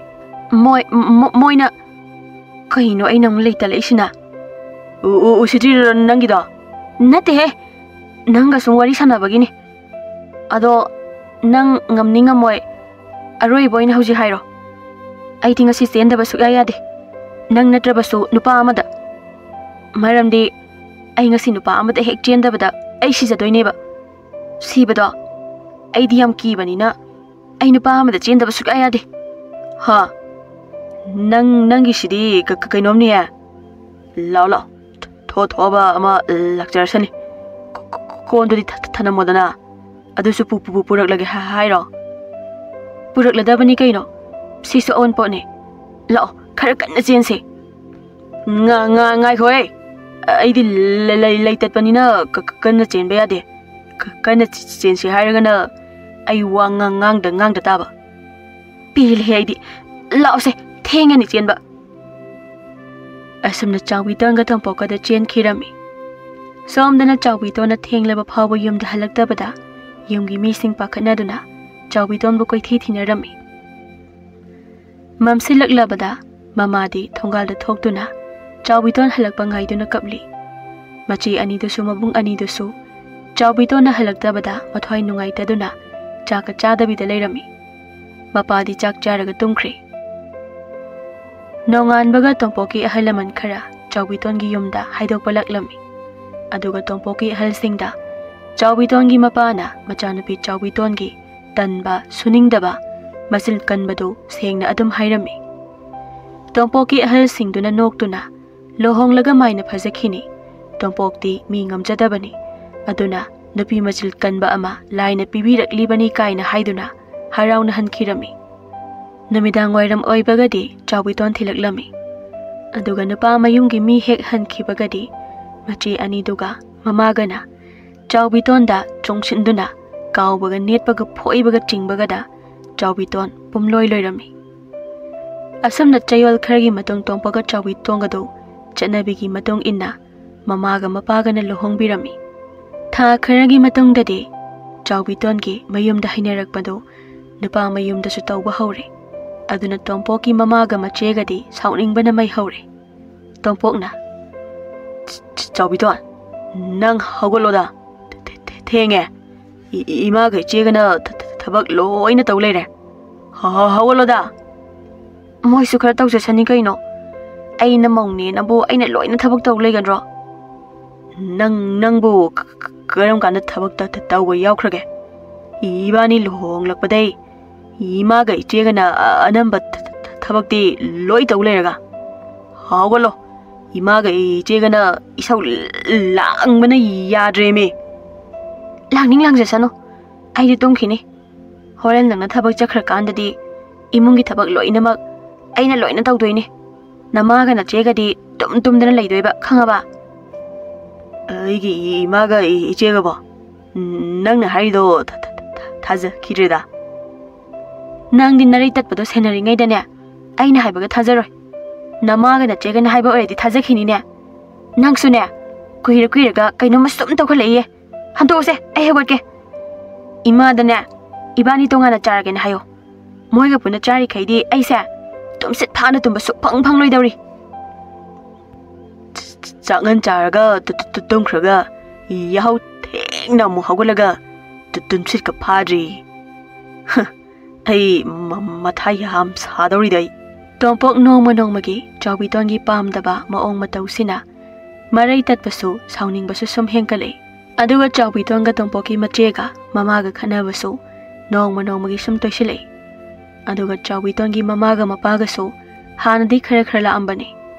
"ꯃꯣꯏ, ꯃꯣ-, ꯃꯣꯏꯅ"꯫ ꯀꯩꯅꯣ ꯑꯩꯅ ꯑꯃꯨꯛ ꯂꯩꯇ ꯂꯩꯁꯤꯅ? ꯎ-, ꯎ-, ꯎꯁꯤꯠꯇ꯭ꯔꯤꯔꯣ ꯅꯪꯒꯤꯗꯣ? ꯅꯠꯇꯦꯍꯦ, ꯅꯪꯒ ꯁꯨꯝ ꯋꯥꯔꯤ ꯁꯥꯟꯅꯕꯒꯤꯅꯤ꯫ ꯑꯗꯣ ꯅꯪ ꯉꯝꯅꯤ ꯉꯝꯃꯣꯏ, ꯑꯔꯣꯏꯕ ꯑꯣꯏꯅ ꯍꯧꯖꯤꯛ ꯍꯥꯏꯔꯣ꯫ ꯑꯩꯗꯤ ꯉꯁꯤ ꯆꯦꯟꯗꯕ ꯁꯨꯛꯌꯥ ꯌꯥꯗꯦ, ꯅꯪ ꯅꯠꯇ꯭ꯔꯕꯁꯨ ꯅꯨꯄꯥ ꯑꯃꯗ꯫ ꯃꯔꯝꯗꯤ ꯑꯩ ꯉꯁꯤ ꯅꯨꯄꯥ ꯑꯃꯗ ꯍꯦꯛ ꯆꯦꯟꯗꯕꯗ ꯑꯩ ꯁꯤꯖꯗꯣꯏꯅꯦꯕ꯫ ꯁꯤꯕꯗꯣ ꯑꯩꯗꯤ ꯌꯥꯝ ꯀꯤꯕꯅꯤꯅ ꯑꯩ ꯅꯨꯄꯥ ꯑꯃꯗ ꯆꯦꯟꯗꯕ ꯁꯨꯛꯌꯥ ꯌꯥꯗꯦ꯫ ꯍꯥ? ꯅꯪ, ꯅꯪꯒꯤꯁꯤꯗꯤ ꯀ-, ꯀ-, ꯀꯩꯅꯣꯝꯅꯤꯍꯦ꯫ ꯂꯥꯛꯑꯣ, ꯂꯥꯛꯑꯣ꯫ ꯊꯣ-, ꯊꯣꯛꯑꯕ ꯑꯃ ꯂꯥꯛꯆꯔꯁꯅꯤ꯫ ꯀꯣ-, ꯀꯣ-, ꯀꯣ-, ꯀꯣꯟꯗꯨꯗꯤ ꯊ-, ꯊ-, ꯊꯅꯝꯃꯣꯗꯅ꯫ ꯑꯗꯨꯁꯨ ꯄꯨ-, ꯄꯨ-, ꯄꯨ-, ꯄꯨꯔꯛꯂꯒꯦ ꯍꯥ-, ꯍꯥꯏꯔꯣ? ꯄꯨꯔꯛꯂꯗꯕꯅꯤ ꯀꯩꯅꯣ꯫ ꯁꯤꯁꯨ ꯑꯑꯣꯟꯄꯣꯠꯅꯤ꯫ ꯂꯥꯛꯑꯣ, ꯈꯔ ꯀꯟꯅ ꯆꯦꯟꯁꯦ꯫ ꯉꯥ-, ꯉꯥ-, ꯉꯥꯏꯈꯣꯍꯦ꯫ ꯑꯩꯗꯤ ꯂ-, ꯂ-, ꯂꯩꯇꯠꯄꯅꯤꯅ ꯀ-, ꯀ-, ꯀꯟꯅ ꯆꯦꯟꯕ ꯌꯥꯗꯦ꯫ ꯀ-, ꯀꯟꯅ ꯆ-, ꯆ-, ꯆꯦꯟꯁꯤ ꯍꯥꯏꯔꯒꯅ ꯑꯩ ꯋꯥ ꯉꯥꯡ-, ꯉꯥꯡꯗ, ꯉꯥꯡꯗ ꯇꯥꯕ꯫ ꯄꯦꯜꯂꯦꯍꯦ ꯑꯩꯗꯤ꯫ ꯂꯥꯛꯑꯣꯁꯦ, ꯊꯦꯡꯉꯅꯤ ꯆꯦꯟꯕ꯫ ꯑꯁꯨꯝꯅ ꯆꯥꯎꯕꯤꯇꯣꯟꯒ ꯇꯣꯝꯄꯣꯛꯀꯗ ꯆꯦꯟꯈꯤꯔꯝꯃꯤ꯫ ꯁꯣꯝꯗꯅ ꯆꯥꯎꯕꯤꯇꯣꯟꯅ ꯊꯦꯡꯂꯕ ꯐꯥꯎꯕ ꯌꯨꯝꯗ ꯍꯜꯂꯛꯇꯕꯗ ꯌꯨꯝꯒꯤ ꯃꯤꯁꯤꯡ ꯄꯥꯈꯠꯅꯗꯨꯅ ꯆꯥꯎꯕꯤꯇꯣꯟꯕꯨ ꯀꯣꯏꯊꯤ ꯊꯤꯅꯔꯝꯃꯤ꯫ ꯃꯝꯁꯤꯜꯂꯛꯂꯕꯗ ꯃꯃꯥꯗꯤ ꯊꯣꯡꯒꯥꯜꯗ ꯊꯣꯛꯇꯨꯅ ꯆꯥꯎꯕꯤꯇꯣꯟ ꯍꯜꯂꯛꯄ ꯉꯥꯏꯗꯨꯅ ꯀꯞꯂꯤ꯫ ꯃꯆꯦ ꯑꯅꯤꯗꯨꯁꯨ, ꯃꯕꯨꯡ ꯑꯅꯤꯗꯨꯁꯨ ꯆꯥꯎꯕꯤꯇꯣꯟꯅ ꯍꯜꯂꯛꯇꯕꯗ ꯃꯊ꯭ꯋꯥꯏ ꯅꯨꯡꯉꯥꯏꯇꯗꯨꯅ ꯆꯥꯛꯀ ꯆꯥꯗꯕꯤꯗ ꯂꯩꯔꯝꯃꯤ꯫ ꯃꯄꯥꯗꯤ ꯆꯥꯛ ꯆꯥꯔꯒ ꯇꯨꯝꯈ꯭ꯔꯦ꯫ ꯅꯣꯡꯉꯥꯟꯕꯒ ꯇꯣꯝꯄꯣꯛꯀꯤ ꯑꯍꯜ ꯂꯃꯟ ꯈꯔ ꯆꯥꯎꯕꯤꯇꯣꯟꯒꯤ ꯌꯨꯝꯗ ꯍꯥꯏꯗꯣꯛꯄ ꯂꯥꯛꯂꯝꯃꯤ꯫ ꯑꯗꯨꯒ ꯇꯣꯝꯄꯣꯛꯀꯤ ꯑꯍꯜꯁꯤꯡꯗ ꯆꯥꯎꯕꯤꯇꯣꯟꯒꯤ ꯃꯄꯥꯅ ꯃꯆꯥꯅꯨꯄꯤ ꯆꯥꯎꯕꯤꯇꯣꯟꯒꯤ ꯇꯟꯕ, ꯁꯨꯅꯤꯡꯗꯕ, ꯃꯆꯤꯟ ꯀꯟꯕꯗꯨ ꯁꯦꯡꯅ ꯑꯗꯨꯝ ꯍꯥꯏꯔꯝꯃꯤ꯫ ꯇꯣꯝꯄꯣꯛꯀꯤ ꯑꯍꯜꯁꯤꯡꯗꯨꯅ ꯅꯣꯛꯇꯨꯅ, "ꯂꯨꯍꯣꯡꯂꯒ ꯃꯥꯏꯅ ꯐꯖꯈꯤꯅꯤ꯫ ꯇꯣꯝꯄꯣꯛꯇꯤ ꯃꯤ ꯉꯝꯖꯗꯕꯅꯤ꯫ ꯑꯗꯨꯅ ꯅꯨꯄꯤ ꯃꯆꯤꯜ ꯀꯟꯕ ꯑꯃ ꯂꯥꯏꯅ ꯄꯤꯕꯤꯔꯛꯂꯤꯕꯅꯤ" ꯀꯥꯏꯅ ꯍꯥꯏꯗꯨꯅ ꯍꯔꯥꯎꯅ ꯍꯟꯈꯤꯔꯝꯃꯤ꯫ ꯅꯨꯃꯤꯗꯥꯡ ꯋꯥꯏꯔꯝ ꯑꯣꯏꯕꯒꯗꯤ ꯆꯥꯎꯕꯤꯇꯣꯟ ꯊꯤꯜꯂꯛꯂꯝꯃꯤ꯫ ꯑꯗꯨꯒ ꯅꯨꯄꯥ ꯃꯌꯨꯝꯒꯤ ꯃꯤ ꯍꯦꯛ ꯍꯟꯈꯤꯕꯒꯗꯤ ꯃꯆꯦ ꯑꯅꯤꯗꯨꯒ ꯃꯃꯥꯒꯅ ꯆꯥꯎꯕꯤꯇꯣꯟꯗ ꯆꯣꯡꯁꯤꯟꯗꯨꯅ ꯀꯥꯎꯕꯒ ꯅꯦꯠꯄꯒ ꯐꯣꯏꯕꯒ ꯆꯤꯡꯕꯒꯗ ꯆꯥꯎꯕꯤꯇꯣꯟ ꯄꯨꯝꯂꯣꯏ ꯂꯣꯏꯔꯝꯃꯤ꯫ ꯑꯁꯨꯝꯅ ꯆꯌꯣꯜ ꯈꯔꯒꯤ ꯃꯇꯨꯡ ꯇꯣꯝꯄꯣꯛꯀ ꯆꯥꯎꯕꯤꯇꯣꯟꯒꯗꯨ ꯆꯠꯅꯕꯤꯒꯤ ꯃꯇꯨꯡ ꯏꯟꯅ ꯃꯃꯥꯒ ꯃꯄꯥꯒꯅ ꯂꯨꯍꯣꯡꯕꯤꯔꯝꯃꯤ꯫ ꯊꯥ ꯈꯔꯒꯤ ꯃꯇꯨꯡꯗꯗꯤ ꯆꯥꯎꯕꯤꯇꯣꯟꯒꯤ ꯃꯌꯨꯝꯗ ꯍꯥꯏꯅꯔꯛꯄꯗꯨ ꯅꯨꯄꯥ ꯃꯌꯨꯝꯗꯁꯨ ꯇꯧꯕ ꯍꯧꯔꯦ꯫ ꯑꯗꯨꯅ ꯇꯣꯝꯄꯣꯛꯀꯤ ꯃꯃꯥꯒ ꯃꯆꯦꯒꯗꯤ ꯁꯥꯎꯅꯤꯡꯕꯅ ꯃꯩ ꯍꯧꯔꯦ꯫ ꯇꯣꯝꯄꯣꯛꯅ, "ꯆ-, ꯆ-, ꯆꯥꯎꯕꯤꯇꯣꯟ, ꯅꯪ ꯍꯧꯒꯠꯂꯣꯗ꯫ ꯊ-, ꯊ-, ꯊ-, ꯊꯦꯡꯉꯦ꯫ ꯏ-, ꯏ-, ꯏꯃꯥꯒ ꯏꯆꯦꯒꯅ ꯊ-, ꯊ-, ꯊꯕꯛ ꯂꯣꯏꯅ ꯇꯧ ꯂꯩꯔꯦ꯫ ꯍ-, ꯍ-, ꯍꯧꯒꯠꯂꯣꯗ꯫" "ꯃꯣꯏꯁꯨ ꯈꯔ ꯇꯧꯖꯁꯅꯤ ꯀꯩꯅꯣ꯫ ꯑꯩꯅ ꯃꯧꯅꯦꯅꯕꯨ ꯑꯩꯅ ꯂꯣꯏꯅ ꯊꯕꯛ ꯇꯧ ꯂꯩꯒꯗ꯭ꯔꯣ?" "ꯅꯪ, ꯅꯪꯕꯨ ꯀ-, ꯀ-, ꯀꯔꯝ ꯀꯥꯟꯗ ꯊꯕꯛ ꯇ-, ꯇ-, ꯇꯧꯕ ꯌꯥꯎꯈ꯭ꯔꯒꯦ? ꯏꯕꯥꯅꯤ ꯂꯨꯍꯣꯡꯂꯛꯄꯗꯩ ꯏꯃꯥꯒ ꯏꯆꯦꯒꯅ ꯑꯅꯝꯕ ꯊ- ꯊ- ꯊꯕꯛꯇꯤ ꯂꯣꯏ ꯇꯧ ꯂꯩꯔꯒ꯫ ꯍꯧꯒꯠꯂꯣ, ꯏꯃꯥꯒ ꯏꯆꯦꯒꯅ ꯏꯁꯧ ꯂꯥꯡꯕꯅ ꯌꯥꯗ꯭ꯔꯦꯃꯤ꯫ ꯂꯥꯡꯅꯤꯡ ꯂꯥꯡꯖꯁꯅꯨ, ꯑꯩꯗꯤ ꯇꯨꯝꯈꯤꯅꯤ꯫ ꯍꯣꯔꯦꯟ ꯅꯪꯅ ꯊꯕꯛ ꯆꯠꯈ꯭ꯔꯀꯥꯟꯗꯗꯤ ꯏꯃꯨꯡꯒꯤ ꯊꯕꯛ ꯂꯣꯏꯅꯃꯛ ꯑꯩꯅ ꯂꯣꯏꯅ ꯇꯧꯗꯣꯏꯅꯦ꯫ ꯅꯃꯥꯒ ꯅꯆꯦꯒꯗꯤ ꯇꯨꯝ ꯇꯨꯝꯗꯅ ꯂꯩꯗꯣꯏꯕ, ꯈꯪꯉꯕ? ꯑꯩꯒꯤ ꯏꯃꯥꯒ ꯏꯆꯦꯒꯕꯣ? ꯅꯪꯅ ꯍꯥꯏꯔꯤꯗꯣ ꯊ- ꯊ- ꯊ- ꯊꯥꯖꯈꯤꯗ꯭ꯔꯦꯗ꯫ ꯅꯪꯗꯤ ꯅꯔꯩ ꯇꯠꯄꯗꯣ ꯁꯦꯟꯅꯔꯤꯉꯩꯗꯅꯦ, ꯑꯩꯅ ꯍꯥꯏꯕꯒ ꯊꯥꯖꯔꯣꯏ꯫ ꯅꯃꯥꯒ ꯅꯆꯦꯒꯅ ꯍꯥꯏꯕ ꯑꯣꯏꯔꯗꯤ ꯊꯥꯖꯈꯤꯅꯤꯅꯦ꯫ ꯅꯪꯁꯨꯅꯦ, ꯀꯨꯏꯔ ꯀꯨꯏꯔꯒ ꯀꯩꯅꯣꯝꯃ ꯁꯨꯝ ꯇꯧꯈꯠꯂꯛꯏꯌꯦ꯫ ꯍꯟꯗꯣꯛꯑꯁꯦ, ꯑꯩ ꯍꯧꯒꯠꯀꯦ꯫ ꯏꯃꯥꯗꯅꯦ, ꯏꯕꯥꯅꯤ ꯇꯣꯉꯥꯟꯅ ꯆꯥꯔꯒꯦꯅ ꯍꯥꯏꯌꯣ꯫ ꯃꯣꯏꯒ ꯄꯨꯟꯅ ꯆꯥꯔꯤꯈꯩꯗꯤ ꯑꯩꯁꯦ ꯇꯨꯝꯁꯤꯠ ꯐꯥꯅ ꯇꯨꯝꯕ ꯁꯨꯛꯐꯪ ꯐꯪꯂꯣꯏꯗꯧꯔꯤ꯫ ꯆ- ꯆ- ꯆꯥꯛꯉꯟ ꯆꯥꯔꯒ ꯇꯨ- ꯇꯨ- ꯇꯨ- ꯇꯨꯝꯈ꯭ꯔꯒ ꯌꯥꯍꯧ ꯊꯦꯡꯅ ꯑꯃꯨꯛ ꯍꯧꯒꯠꯂꯒ ꯇꯨ- ꯇꯨꯝꯁꯤꯠꯀ ꯐꯥꯗ꯭ꯔꯤ꯫ ꯍ, ꯑꯩ ꯃ- ꯃꯊꯥ ꯌꯥꯝ ꯁꯥꯗꯧꯔꯤꯗ ꯑꯩ꯫ ꯇꯣꯝꯄꯣꯛ ꯅꯣꯡꯃ ꯅꯣꯡꯃꯒꯤ ꯆꯥꯎꯕꯤꯇꯣꯟꯒꯤ ꯄꯥꯝꯗꯕ ꯃꯑꯣꯡ ꯃꯇꯧꯁꯤꯅ ꯃꯔꯩ ꯇꯠꯄꯁꯨ ꯁꯥꯎꯅꯤꯡꯕꯁꯨ ꯁꯨꯝ ꯍꯦꯟꯒꯠꯂꯛꯏ꯫ ꯑꯗꯨꯒ ꯆꯥꯎꯕꯤꯇꯣꯟꯒ ꯇꯣꯝꯄꯣꯛꯀꯤ ꯃꯆꯦꯒ ꯃꯃꯥꯒ ꯈꯠꯅꯕꯁꯨ ꯅꯣꯡꯃ ꯅꯣꯡꯃꯒꯤ ꯁꯨꯝ ꯇꯣꯏꯁꯤꯜꯂꯛꯏ꯫ ꯑꯗꯨꯒ ꯆꯥꯎꯕꯤꯇꯣꯟꯒꯤ ꯃꯃꯥꯒ ꯃꯄꯥꯒꯁꯨ ꯍꯥꯟꯅꯗꯤ ꯈꯔ ꯈꯔ ꯂꯥꯛꯑꯝꯕꯅꯤ,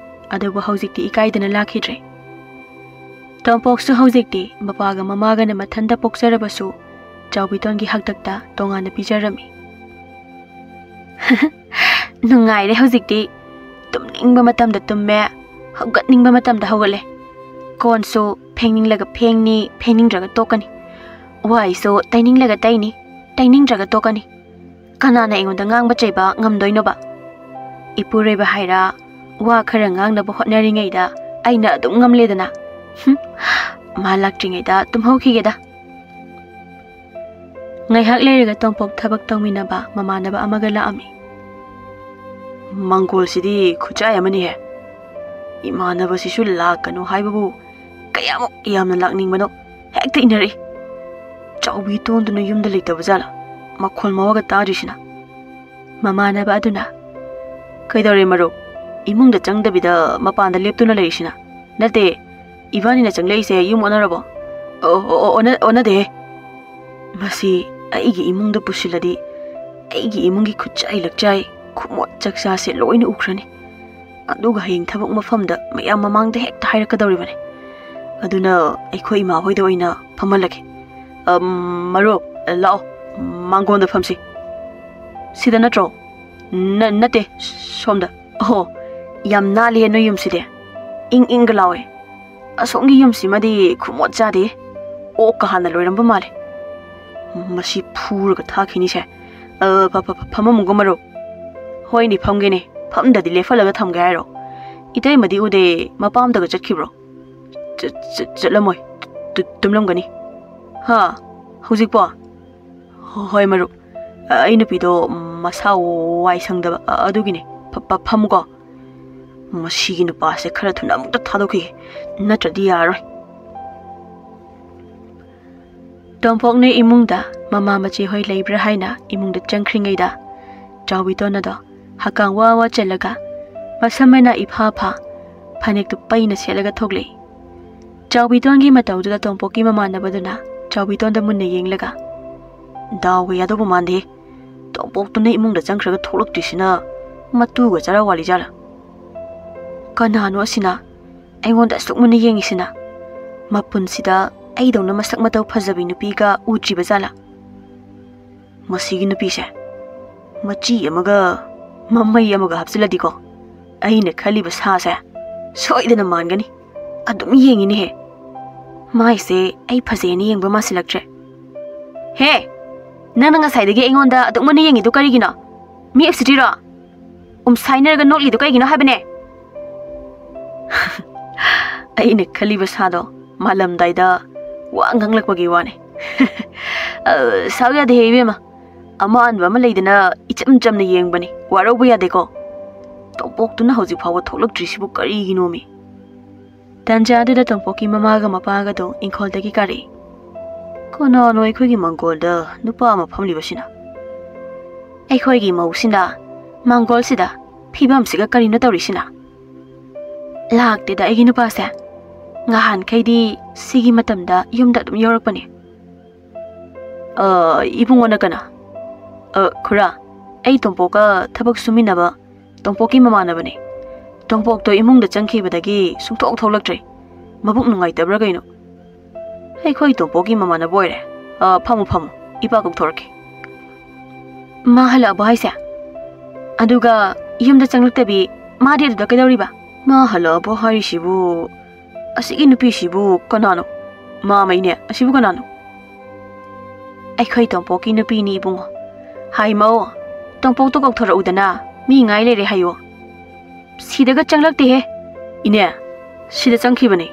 ꯑꯗꯨꯕꯨ ꯍꯧꯖꯤꯛꯇꯤ ꯏꯀꯥꯏꯗꯅ ꯂꯥꯛꯈꯤꯗ꯭ꯔꯦ꯫ ꯇꯣꯝꯄꯣꯛꯁꯨ ꯍꯧꯖꯤꯛꯇꯤ ꯃꯄꯥꯒ ꯃꯃꯥꯒꯅ ꯃꯊꯟꯇ ꯄꯣꯛꯆꯔꯕꯁꯨ ꯆꯥꯎꯕꯤꯇꯣꯟꯒꯤ ꯍꯥꯛꯇꯛꯇ ꯇꯣꯉꯥꯟꯅ ꯄꯤꯖꯔꯝꯃꯤ꯫ ꯅꯨꯡꯉꯥꯏꯔꯦ ꯍꯧꯖꯤꯛꯇꯤ꯫ ꯇꯨꯝꯅꯤꯡꯕ ꯃꯇꯝꯗ ꯇꯨꯝꯃꯦ, ꯍꯧꯒꯠꯅꯤꯡꯕ ꯃꯇꯝꯗ ꯍꯧꯒꯠꯂꯦ꯫ ꯀꯣꯟꯁꯨ ꯐꯦꯡꯅꯤꯡꯂꯒ ꯐꯦꯡꯅꯤ, ꯐꯦꯡꯅꯤꯡꯗ꯭ꯔꯒ ꯇꯣꯛꯀꯅꯤ꯫ ꯋꯥꯏꯁꯨ ꯇꯩꯅꯤꯡꯂꯒ ꯇꯩꯅꯤ, ꯇꯩꯅꯤꯡꯗ꯭ꯔꯒ ꯇꯣꯛꯀꯅꯤ꯫ ꯀꯅꯥꯅ ꯑꯩꯉꯣꯟꯗ ꯉꯥꯡꯕ ꯆꯩꯕ ꯉꯝꯗꯣꯏꯅꯣꯕ? ꯏꯄꯨꯔꯣꯏꯕ ꯍꯥꯏꯔ ꯋꯥ ꯈꯔ ꯉꯥꯡꯅꯕ ꯍꯣꯠꯅꯔꯤꯉꯩꯗ ꯑꯩꯅ ꯑꯗꯨꯝ ꯉꯝꯂꯦꯗꯅ꯫ ꯍꯨꯝ, ꯃꯥ ꯂꯥꯛꯇ꯭ꯔꯤꯉꯩꯗ ꯇꯨꯝꯍꯧꯈꯤꯒꯦꯗ꯫ ꯉꯥꯏꯍꯥꯛ ꯂꯩꯔꯒ ꯇꯣꯝꯄꯣꯛ ꯊꯕꯛ ꯇꯧꯃꯤꯟꯅꯕ ꯃꯃꯥꯟꯅꯕ ꯑꯃꯒ ꯂꯥꯛꯑꯝꯃꯤ꯫ ꯃꯪꯒꯣꯜꯁꯤꯗꯤ ꯈꯨꯠꯆꯥꯏ ꯑꯃꯅꯤꯍꯦ꯫ ꯏꯃꯥꯟꯅꯕꯁꯤꯁꯨ ꯂꯥꯛꯀꯅꯨ ꯍꯥꯏꯕꯕꯨ ꯀꯌꯥꯃꯨꯛ ꯌꯥꯝꯅ ꯂꯥꯛꯅꯤꯡꯕꯅꯣ, ꯍꯦꯛꯇ ꯏꯟꯅꯔꯛꯏ꯫ ꯆꯥꯎꯕꯤꯇꯣꯟꯗꯨꯅ ꯌꯨꯝꯗ ꯂꯩꯇꯕ ꯖꯥꯠꯂꯥ? ꯃꯈꯣꯜ ꯃꯋꯥꯒ ꯇꯥꯗ꯭ꯔꯤꯁꯤꯅ꯫ ꯃꯃꯥꯟꯅꯕ ꯑꯗꯨꯅ, "ꯀꯩꯗꯧꯔꯦ ꯃꯔꯨꯞ? ꯏꯃꯨꯡꯗ ꯆꯪꯗꯕꯤꯗ ꯃꯄꯥꯟꯗ ꯂꯦꯞꯇꯨꯅ ꯂꯩꯔꯤꯁꯤꯅ?" "ꯅꯠꯇꯦ, ꯏꯕꯥꯅꯤꯅ ꯆꯪꯂꯛꯏꯁꯦ ꯌꯨꯝ ꯑꯣꯟꯅꯔꯕꯣ?" "ꯑꯣ, ꯑꯣ, ꯑꯣ, ꯑꯣꯟꯅ-, ꯑꯣꯟꯅꯗꯦꯍꯦ꯫ ꯃꯁꯤ ꯑꯩꯒꯤ ꯏꯃꯨꯡꯗ ꯄꯨꯁꯤꯜꯂꯗꯤ ꯑꯩꯒꯤ ꯏꯃꯨꯡꯒꯤ ꯈꯨꯠꯆꯥꯏ ꯂꯛꯆꯥꯏ, ꯈꯨꯃꯣꯠ ꯆꯥꯛꯆꯥꯁꯦ ꯂꯣꯏꯅ ꯎꯈ꯭ꯔꯅꯤ꯫ ꯑꯗꯨꯒ ꯍꯌꯦꯡ ꯊꯕꯛ ꯃꯐꯝꯗ ꯃꯌꯥꯝ ꯃꯃꯥꯡꯗ ꯍꯦꯛꯇ ꯍꯥꯏꯔꯛꯀꯗꯧꯔꯤꯕꯅꯤ꯫ ꯑꯗꯨꯅ ꯑꯩꯈꯣꯏ ꯏꯃꯥ ꯍꯣꯏꯗ ꯑꯣꯏꯅ ꯐꯝꯍꯜꯂꯒꯦ꯫ ꯑꯝ, ꯃꯔꯨꯞ, ꯂꯥꯛꯑꯣ, ꯃꯥꯡꯒꯣꯟꯗ ꯐꯝꯁꯤ꯫ ꯁꯤꯗ ꯅꯠꯇ꯭ꯔꯣ? ꯅ-, ꯅꯠꯇꯦ, ꯁꯣꯝꯗ꯫ ꯑꯍꯣ, ꯌꯥꯝ ꯅꯥꯜꯂꯤꯍꯦ ꯅꯣꯏ ꯌꯨꯝꯁꯤꯗꯤ꯫ ꯏꯪ ꯏꯪꯒ ꯂꯥꯎꯋꯦ꯫ ꯑꯁꯣꯝꯒꯤ ꯌꯨꯝꯁꯤꯃꯗꯤ ꯈꯨꯃꯣꯠ ꯆꯥꯗꯦ꯫ ꯑꯣꯛꯀ ꯍꯥꯟꯅ ꯂꯣꯏꯔꯝꯕ ꯃꯥꯜꯂꯦ꯫ ꯃꯁꯤ ꯐꯨꯔꯒ ꯊꯥꯈꯤꯅꯤꯁꯦ꯫ ꯑ, ꯐ-, ꯐ-, ꯐ-, ꯐꯝꯃꯝꯃꯨꯒꯣ ꯃꯔꯨꯞ꯫ ꯍꯣꯏꯅꯦ, ꯐꯝꯒꯦꯅꯦ꯫ ꯐꯝꯗꯗꯤ ꯂꯦꯞꯍꯜꯂꯒ ꯊꯝꯒꯦ ꯍꯥꯏꯔꯣ? ꯏꯇꯩꯃꯗꯤ ꯎꯗꯦ, ꯃꯄꯥꯝꯗꯒ ꯆꯠꯈꯤꯕ꯭ꯔꯣ? ꯆ-, ꯆ-, ꯆꯠꯂꯝꯃꯣꯏ꯫ ꯇꯨ-, ꯇꯨꯝꯂꯝꯒꯅꯤ꯫ ꯍꯥ? ꯍꯧꯖꯤꯛꯄꯣ? ꯍꯣ-, ꯍꯣꯏ ꯃꯔꯨꯞ꯫ ꯑ, ꯑꯩ ꯅꯨꯄꯤꯗꯣ ꯃꯁꯥ ꯋꯥꯏ ꯁꯪꯗꯕ, ꯑ-, ꯑꯗꯨꯒꯤꯅꯦ꯫ ꯐ-, ꯐ-, ꯐꯝꯃꯨꯀꯣ꯫ ꯃꯁꯤꯒꯤ ꯅꯨꯄꯥꯁꯦ ꯈꯔ ꯊꯨꯅ ꯑꯃꯨꯛꯇ ꯊꯥꯗꯣꯛꯈꯤꯒꯦ, ꯅꯠꯇ꯭ꯔꯗꯤ ꯌꯥꯔꯔꯣꯏ꯫ ꯇꯣꯝꯄꯣꯛꯅ ꯏꯃꯨꯡꯗ ꯃꯃꯥ ꯃꯆꯦ ꯍꯣꯏ ꯂꯩꯕ꯭ꯔꯥ ꯍꯥꯏꯅ ꯏꯃꯨꯡꯗ ꯆꯪꯈ꯭ꯔꯤꯉꯩꯗ, ꯆꯥꯎꯕꯤꯇꯣꯟ ꯑꯗꯣ ꯍꯀꯥꯝ ꯋꯥ ꯋꯥ ꯆꯜꯂꯒ, ꯃꯁꯝ ꯃꯅꯥ ꯏꯐꯥ ꯐꯥ, ꯐꯅꯦꯛꯇꯨ ꯄꯩꯅ ꯁꯦꯠꯂꯒ ꯊꯣꯛꯂꯛꯏ꯫ ꯆꯥꯎꯕꯤꯇꯣꯟꯒꯤ ꯃꯇꯧꯗꯨꯗ ꯇꯣꯝꯄꯣꯛꯀꯤ ꯃꯃꯥꯟꯅꯕꯗꯨꯅ ꯆꯥꯎꯕꯤꯇꯣꯟꯗ ꯃꯨꯟꯅ ꯌꯦꯡꯂꯒ, "ꯗꯥꯎꯒ ꯌꯥꯗꯧꯕ ꯃꯥꯟꯗꯦ꯫ ꯇꯣꯝꯄꯣꯛꯇꯨꯅ ꯏꯃꯨꯡꯗ ꯆꯪꯈ꯭ꯔꯒ ꯊꯣꯛꯂꯛꯇ꯭ꯔꯤꯁꯤꯅ ꯃꯇꯨꯒ ꯆꯔꯥ ꯋꯥꯠꯂꯤ ꯖꯥꯠꯂꯥ? ꯀꯅꯥꯅꯣ ꯑꯁꯤꯅ ꯑꯩꯉꯣꯟꯗ ꯑꯁꯨꯛ ꯃꯨꯟꯅ ꯌꯦꯡꯉꯤꯁꯤꯅ? ꯃꯄꯨꯟꯁꯤꯗ ꯑꯩꯗꯧꯅ ꯃꯁꯛ ꯃꯇꯧ ꯐꯖꯕꯤ ꯅꯨꯄꯤꯒ ꯎꯗ꯭ꯔꯤꯕ ꯖꯥꯠꯂꯥ? ꯃꯁꯤꯒꯤ ꯅꯨꯄꯤꯁꯦ ꯃꯆꯤ ꯑꯃꯒ ꯃꯃꯩ ꯑꯃꯒ ꯍꯥꯞꯆꯤꯜꯂꯗꯤꯀꯣ, ꯑꯩꯅ ꯈꯜꯂꯤꯕ ꯁꯥꯁꯦ ꯁꯣꯏꯗꯅ ꯃꯥꯟꯒꯅꯤ꯫ ꯑꯗꯨꯝ ꯌꯦꯡꯉꯤꯅꯦꯍꯦ꯫ ꯃꯥꯏꯁꯦ ꯑꯩ ꯐꯖꯩꯅ ꯌꯦꯡꯕ ꯃꯥꯟꯁꯤꯜꯂꯛꯇ꯭ꯔꯦ꯫ ꯍꯦ! ꯅꯪꯅ ꯉꯁꯥꯏꯗꯒꯤ ꯑꯩꯉꯣꯟꯗ ꯑꯗꯨꯛ ꯃꯨꯟꯅ ꯌꯦꯡꯉꯤꯗꯣ ꯀꯔꯤꯒꯤꯅꯣ? ꯃꯤ ꯎꯁꯤꯠꯇ꯭ꯔꯤꯔꯣ? ꯎꯝꯁꯥꯏꯅꯔꯒ ꯅꯣꯛꯂꯤꯗꯣ ꯀꯩꯒꯤꯅꯣ ꯍꯥꯏꯕꯅꯦ?" ꯑꯩꯅ ꯈꯜꯂꯤꯕ ꯁꯥꯗꯣ ꯃꯥꯜꯂꯝꯗꯥꯏꯗ ꯋꯥ ꯉꯥꯡꯂꯛꯄꯒꯤ ꯋꯥꯅꯦ꯫ ꯑ, ꯁꯥꯎ ꯌꯥꯗꯦꯍꯦ ꯏꯕꯦꯝꯃ꯫ ꯑꯃꯥꯟꯕ ꯑꯃ ꯂꯩꯗꯅ ꯏꯆꯝ ꯆꯝꯅ ꯌꯦꯡꯕꯅꯤ, ꯋꯥꯔꯧꯕ ꯌꯥꯗꯦꯀꯣ꯫ ꯇꯣꯝꯄꯣꯛꯇꯨꯅ ꯍꯧꯖꯤꯛ ꯐꯥꯎꯕ ꯊꯣꯛꯂꯛꯇ꯭ꯔꯤꯁꯤꯕꯨ ꯀꯔꯤꯒꯤꯅꯣꯃꯤ? ꯇꯟꯖꯥꯗꯨꯗ ꯇꯣꯝꯄꯣꯛꯀꯤ ꯃꯃꯥꯒ ꯃꯄꯥꯒꯗꯣ ꯏꯪꯈꯣꯜꯗꯒꯤ ꯀꯥꯔꯛꯏ꯫ "ꯀꯅꯥꯅꯣ ꯑꯩꯈꯣꯏꯒꯤ ꯃꯥꯡꯒꯣꯜꯗ ꯅꯨꯄꯥ ꯑꯃ ꯐꯝꯂꯤꯕꯁꯤꯅ? ꯑꯩꯈꯣꯏꯒꯤ ꯃꯧꯁꯤꯅ ꯃꯥꯡꯒꯣꯜꯁꯤꯗ ꯐꯤꯕꯝꯁꯤꯒ ꯀꯔꯤꯅꯣ ꯇꯧꯔꯤꯁꯤꯅ? ꯂꯥꯛꯇꯦꯗ ꯑꯩꯒꯤ ꯅꯨꯄꯥꯁꯦ꯫ ꯉꯍꯥꯟꯈꯩꯗꯤ ꯁꯤꯒꯤ ꯃꯇꯝꯗ ꯌꯨꯝꯗ ꯑꯗꯨꯝ ꯌꯧꯔꯛꯄꯅꯦ꯫" "ꯑ, ꯏꯕꯨꯡꯉꯣꯅ ꯀꯅꯥ?" "ꯑ, ꯈꯨꯔꯥ, ꯑꯩ ꯇꯣꯝꯄꯣꯛꯀ ꯊꯕꯛ ꯁꯨꯃꯤꯟꯅꯕ ꯇꯣꯝꯄꯣꯛꯀꯤ ꯃꯃꯥꯟꯅꯕꯅꯦ꯫ ꯇꯣꯝꯄꯣꯛꯇꯣ ꯏꯃꯨꯡꯗ ꯆꯪꯈꯤꯕꯗꯒꯤ ꯁꯨꯡꯊꯣꯛ ꯊꯣꯛꯂꯛꯇ꯭ꯔꯦ꯫ ꯃꯕꯨꯛ ꯅꯨꯡꯉꯥꯏꯇꯕ꯭ꯔꯥ ꯀꯩꯅꯣ?" "ꯑꯩꯈꯣꯏ ꯇꯣꯝꯄꯣꯛꯀꯤ ꯃꯃꯥꯟꯅꯕ ꯑꯣꯏꯔꯦ꯫ ꯑ, ꯐꯝꯃꯨ, ꯐꯝꯃꯨ, ꯏꯄꯥ ꯀꯧꯊꯣꯔꯛꯀꯦ꯫" "ꯃꯥ ꯍꯜꯂꯛꯑꯕꯣ ꯍꯥꯏꯁꯦ? ꯑꯗꯨꯒ ꯌꯨꯝꯗ ꯆꯪꯂꯛꯇꯕꯤ ꯃꯥꯗꯤ ꯑꯗꯨꯗ ꯀꯩꯗꯧꯔꯤꯕ?" "ꯃꯥ ꯍꯜꯂꯛꯑꯕꯣ ꯍꯥꯏꯔꯤꯁꯤꯕꯨ? ꯑꯁꯤꯒꯤ ꯅꯨꯄꯤꯁꯤꯕꯨ ꯀꯅꯥꯅꯣ? ꯃꯥꯃꯩꯅꯦ, ꯑꯁꯤꯕꯨ ꯀꯅꯥꯅꯣ?" "ꯑꯩꯈꯣꯏ ꯇꯣꯝꯄꯣꯛꯀꯤ ꯅꯨꯄꯤꯅꯤ ꯏꯕꯨꯡꯉꯣ꯫ ꯍꯥꯏ ꯃꯧ, ꯇꯣꯝꯄꯣꯛꯇꯣ ꯀꯧꯊꯣꯔꯛꯎꯗꯅ, ꯃꯤ ꯉꯥꯏ ꯂꯩꯔꯦ ꯍꯥꯏꯌꯣ꯫" "ꯁꯤꯗꯒ ꯆꯪꯂꯛꯇꯦꯍꯦ꯫" "ꯏꯅꯦ, ꯁꯤꯗ ꯆꯪꯈꯤꯕꯅꯦ꯫"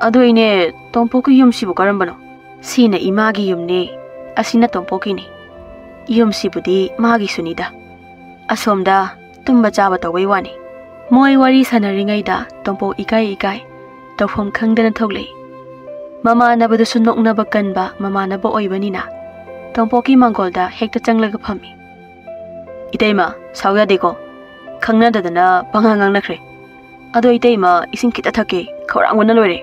"ꯑꯗꯣ ꯏꯅꯦ, ꯇꯣꯝꯄꯣꯛꯀꯤ ꯌꯨꯝꯁꯤꯕꯨ ꯀꯔꯝꯕꯅꯣ?" "ꯁꯤꯅ ꯏꯃꯥꯒꯤ ꯌꯨꯝꯅꯦ, ꯑꯁꯤꯅ ꯇꯣꯝꯄꯣꯛꯀꯤꯅꯤ꯫ ꯌꯨꯝꯁꯤꯕꯨꯗꯤ ꯃꯥꯒꯤꯁꯨꯅꯤꯗ꯫ ꯑꯁꯣꯝꯗ ꯇꯨꯝꯕ ꯆꯥꯕ ꯇꯧꯕꯩ ꯋꯥꯅꯤ꯫" ꯃꯣꯏ ꯋꯥꯔꯤ ꯁꯥꯟꯅꯔꯤꯉꯩꯗ ꯇꯣꯝꯄꯣꯛ ꯏꯀꯥꯏ ꯏꯀꯥꯏ ꯇꯧꯐꯝ ꯈꯪꯗꯅ ꯊꯣꯛꯂꯛꯏ꯫ ꯃꯃꯥꯟꯅꯕꯗꯨꯁꯨ ꯅꯣꯛꯅꯕ ꯀꯟꯕ ꯃꯃꯥꯟꯅꯕ ꯑꯣꯏꯕꯅꯤꯅ ꯇꯣꯝꯄꯣꯛꯀꯤ ꯃꯥꯡꯒꯣꯜꯗ ꯍꯦꯛꯇ ꯆꯪꯂꯒ ꯐꯝꯃꯤ꯫ "ꯏꯇꯩꯃ, ꯁꯥꯎ ꯌꯥꯗꯦꯀꯣ꯫ ꯈꯪꯅꯗꯗꯅ ꯄꯉꯥꯡ ꯉꯥꯡꯅꯈ꯭ꯔꯦ꯫ ꯑꯗꯣ ꯏꯇꯩꯃ, ꯏꯁꯤꯡ ꯈꯤꯇ ꯊꯛꯀꯦ, ꯈꯧꯔꯥꯡꯕꯅ ꯂꯣꯏꯔꯦ꯫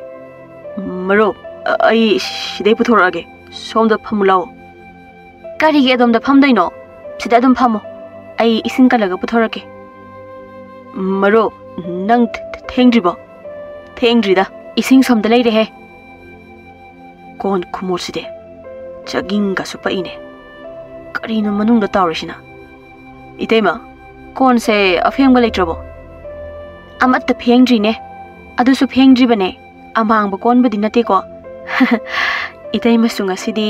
ꯃꯔꯨꯞ, ꯑ-, ꯑꯩ ꯁꯤꯗꯩ ꯄꯨꯊꯣꯔꯛꯑꯒꯦ, ꯁꯣꯝꯗ ꯐꯝꯃꯨ ꯂꯥꯎ꯫" "ꯀꯔꯤꯒꯤ ꯑꯗꯣꯝꯗ ꯐꯝꯗꯣꯏꯅꯣ? ꯁꯤꯗ ꯑꯗꯨꯝ ꯐꯝꯃꯣ, ꯑꯩ ꯏꯁꯤꯡ ꯀꯜꯂꯒ ꯄꯨꯊꯣꯔꯛꯀꯦ꯫" "ꯃꯔꯨꯞ, ꯅꯪ ꯊ-, ꯊ-, ꯊꯦꯡꯗ꯭ꯔꯤꯕꯣ?" "ꯊꯦꯡꯗ꯭ꯔꯤꯗ, ꯏꯁꯤꯡ ꯁꯣꯝꯗ ꯂꯩꯔꯦꯍꯦ꯫" ꯀꯣꯟ ꯈꯨꯃꯣꯠꯁꯤꯗꯤ ꯆꯒꯤꯡꯒꯁꯨ ꯄꯛꯏꯅꯦ꯫ ꯀꯔꯤꯅꯣ ꯃꯅꯨꯡꯗ ꯇꯥꯎꯔꯤꯁꯤꯅ? "ꯏꯇꯩꯃ, ꯀꯣꯟꯁꯦ ꯑꯐꯦꯡꯕ ꯂꯩꯇ꯭ꯔꯕꯣ?" "ꯑꯃꯠꯇ ꯐꯦꯡꯗ꯭ꯔꯤꯅꯦ꯫ ꯑꯗꯨꯁꯨ ꯐꯦꯡꯗ꯭ꯔꯤꯕꯅꯦ꯫ ꯑꯃꯥꯡꯕ ꯀꯣꯟꯕꯨꯗꯤ ꯅꯠꯇꯦꯀꯣ꯫" ꯏꯇꯩꯃꯁꯨ ꯉꯁꯤꯗꯤ